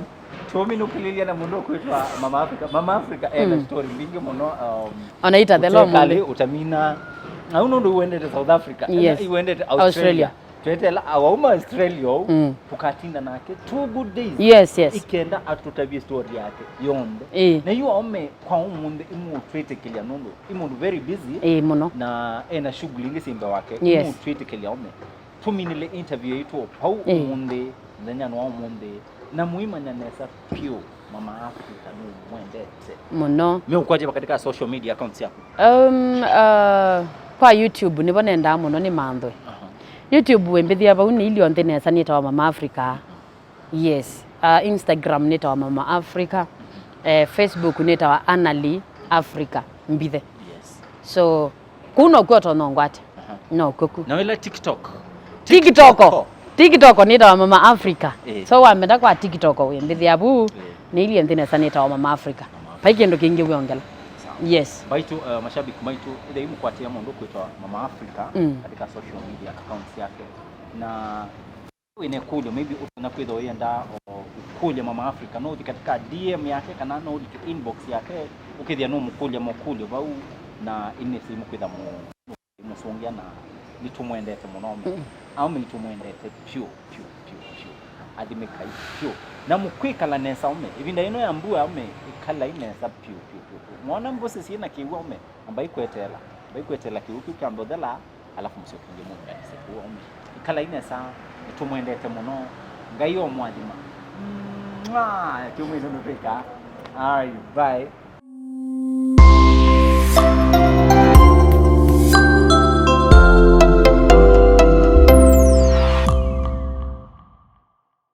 tũminũkĩlĩlya na mũndũ ũkwĩtwa Mama Africa. Mama Africa ena Mm. story mbingĩ mũno, um, Ona itathela ũtekali, ũmũnthĩ. Ũtamina. Na ũũ nũndũ iwendete South Africa. Yes. Iwendete Australia. Australia. Twetela awauma Australia ũu, Mm. tũkatinda nake two good days. Yes, yes. Ikenda atũtavye story yake yonthe. Ĩĩ. Na yu aũme kwa ũmũnthĩ imũtwĩtĩkĩlya nũndũ i mũndũ very busy. Ĩĩ, mũno. Na ena shughuli ingĩ syĩ mbee wake. Yes. Imũtwĩtĩkĩlya aũme. Tũminĩle interview yaitũ o pau Ĩĩ. ũmũnthĩ, mũthenyanĩ wa ũmũnthĩ. Na mũimanya nesa vyũ Mama Africa nũmwendete. Mũno. Meũkwatya katika social media accounts yaku? Um, uh, kwa YouTube nĩvo nendaa mũno nĩmanthwe. Aha. YouTube wĩmbĩthĩa vau nĩ ilio nthĩ nesa nĩtawa Mama Africa. Yes. Uh, Instagram nĩtawa Mama Africa. Eh, Facebook nĩtawa Annalie Africa Mbithe. Yes. So, kũu nokw'o ũtonya ũngwate. Aha. Nokw'o ku. Na wĩla TikTok? TikTok. TikTok. TikTok nĩtawa Mama Africa. Eh. So wambenda kwa TikTok wĩmbĩthĩa vu, Eh. nĩ ilio nthĩ nesa nĩtawa Mama Africa. Mama Africa. Vai kĩndũ kĩngĩ wĩongela. Sawa. Yes. Mbaitũ, uh, mashabiki maitũ, ĩthei mũkwatĩa mũndũ kwĩtwa Mama Africa Mm. katika social media accounts yake. Na wĩna ĩkũlyo, maybe ũtonya kwĩthwa ũyenda o ũkũlya Mama Africa, no ũthi katika D M yake kana no ũlike inbox yake, ũkethĩa no mũkũlya mokũlyo vau. Na inĩ simu kwĩtha mũ-, mũsũngĩa na nĩtũmwendete mũno ome. Mm. Aume nĩtũmwendete vyũ, vyũ, vyũ, vyũ. Athimĩkai vyũ. Na mũkwĩkala nesa ome. Ĩvinda ĩno ya mbua ome, ĩkalai nesa vyũ, vyũ, vyũ, vyũ. Mwona mbũsĩ syĩ na kĩw'ũ ome, ambai kweteela. Ambai kweteela kĩw'ũ kĩu kyambe ũthela, alafu mũsyoke ĩngĩ mũũnganĩsye kũu ome. Ĩkalai nesa, nĩtũmwendete mũno. Ngai omwathima. Mwaa! Kĩu mwĩsĩ nũtwĩka. All right, bye.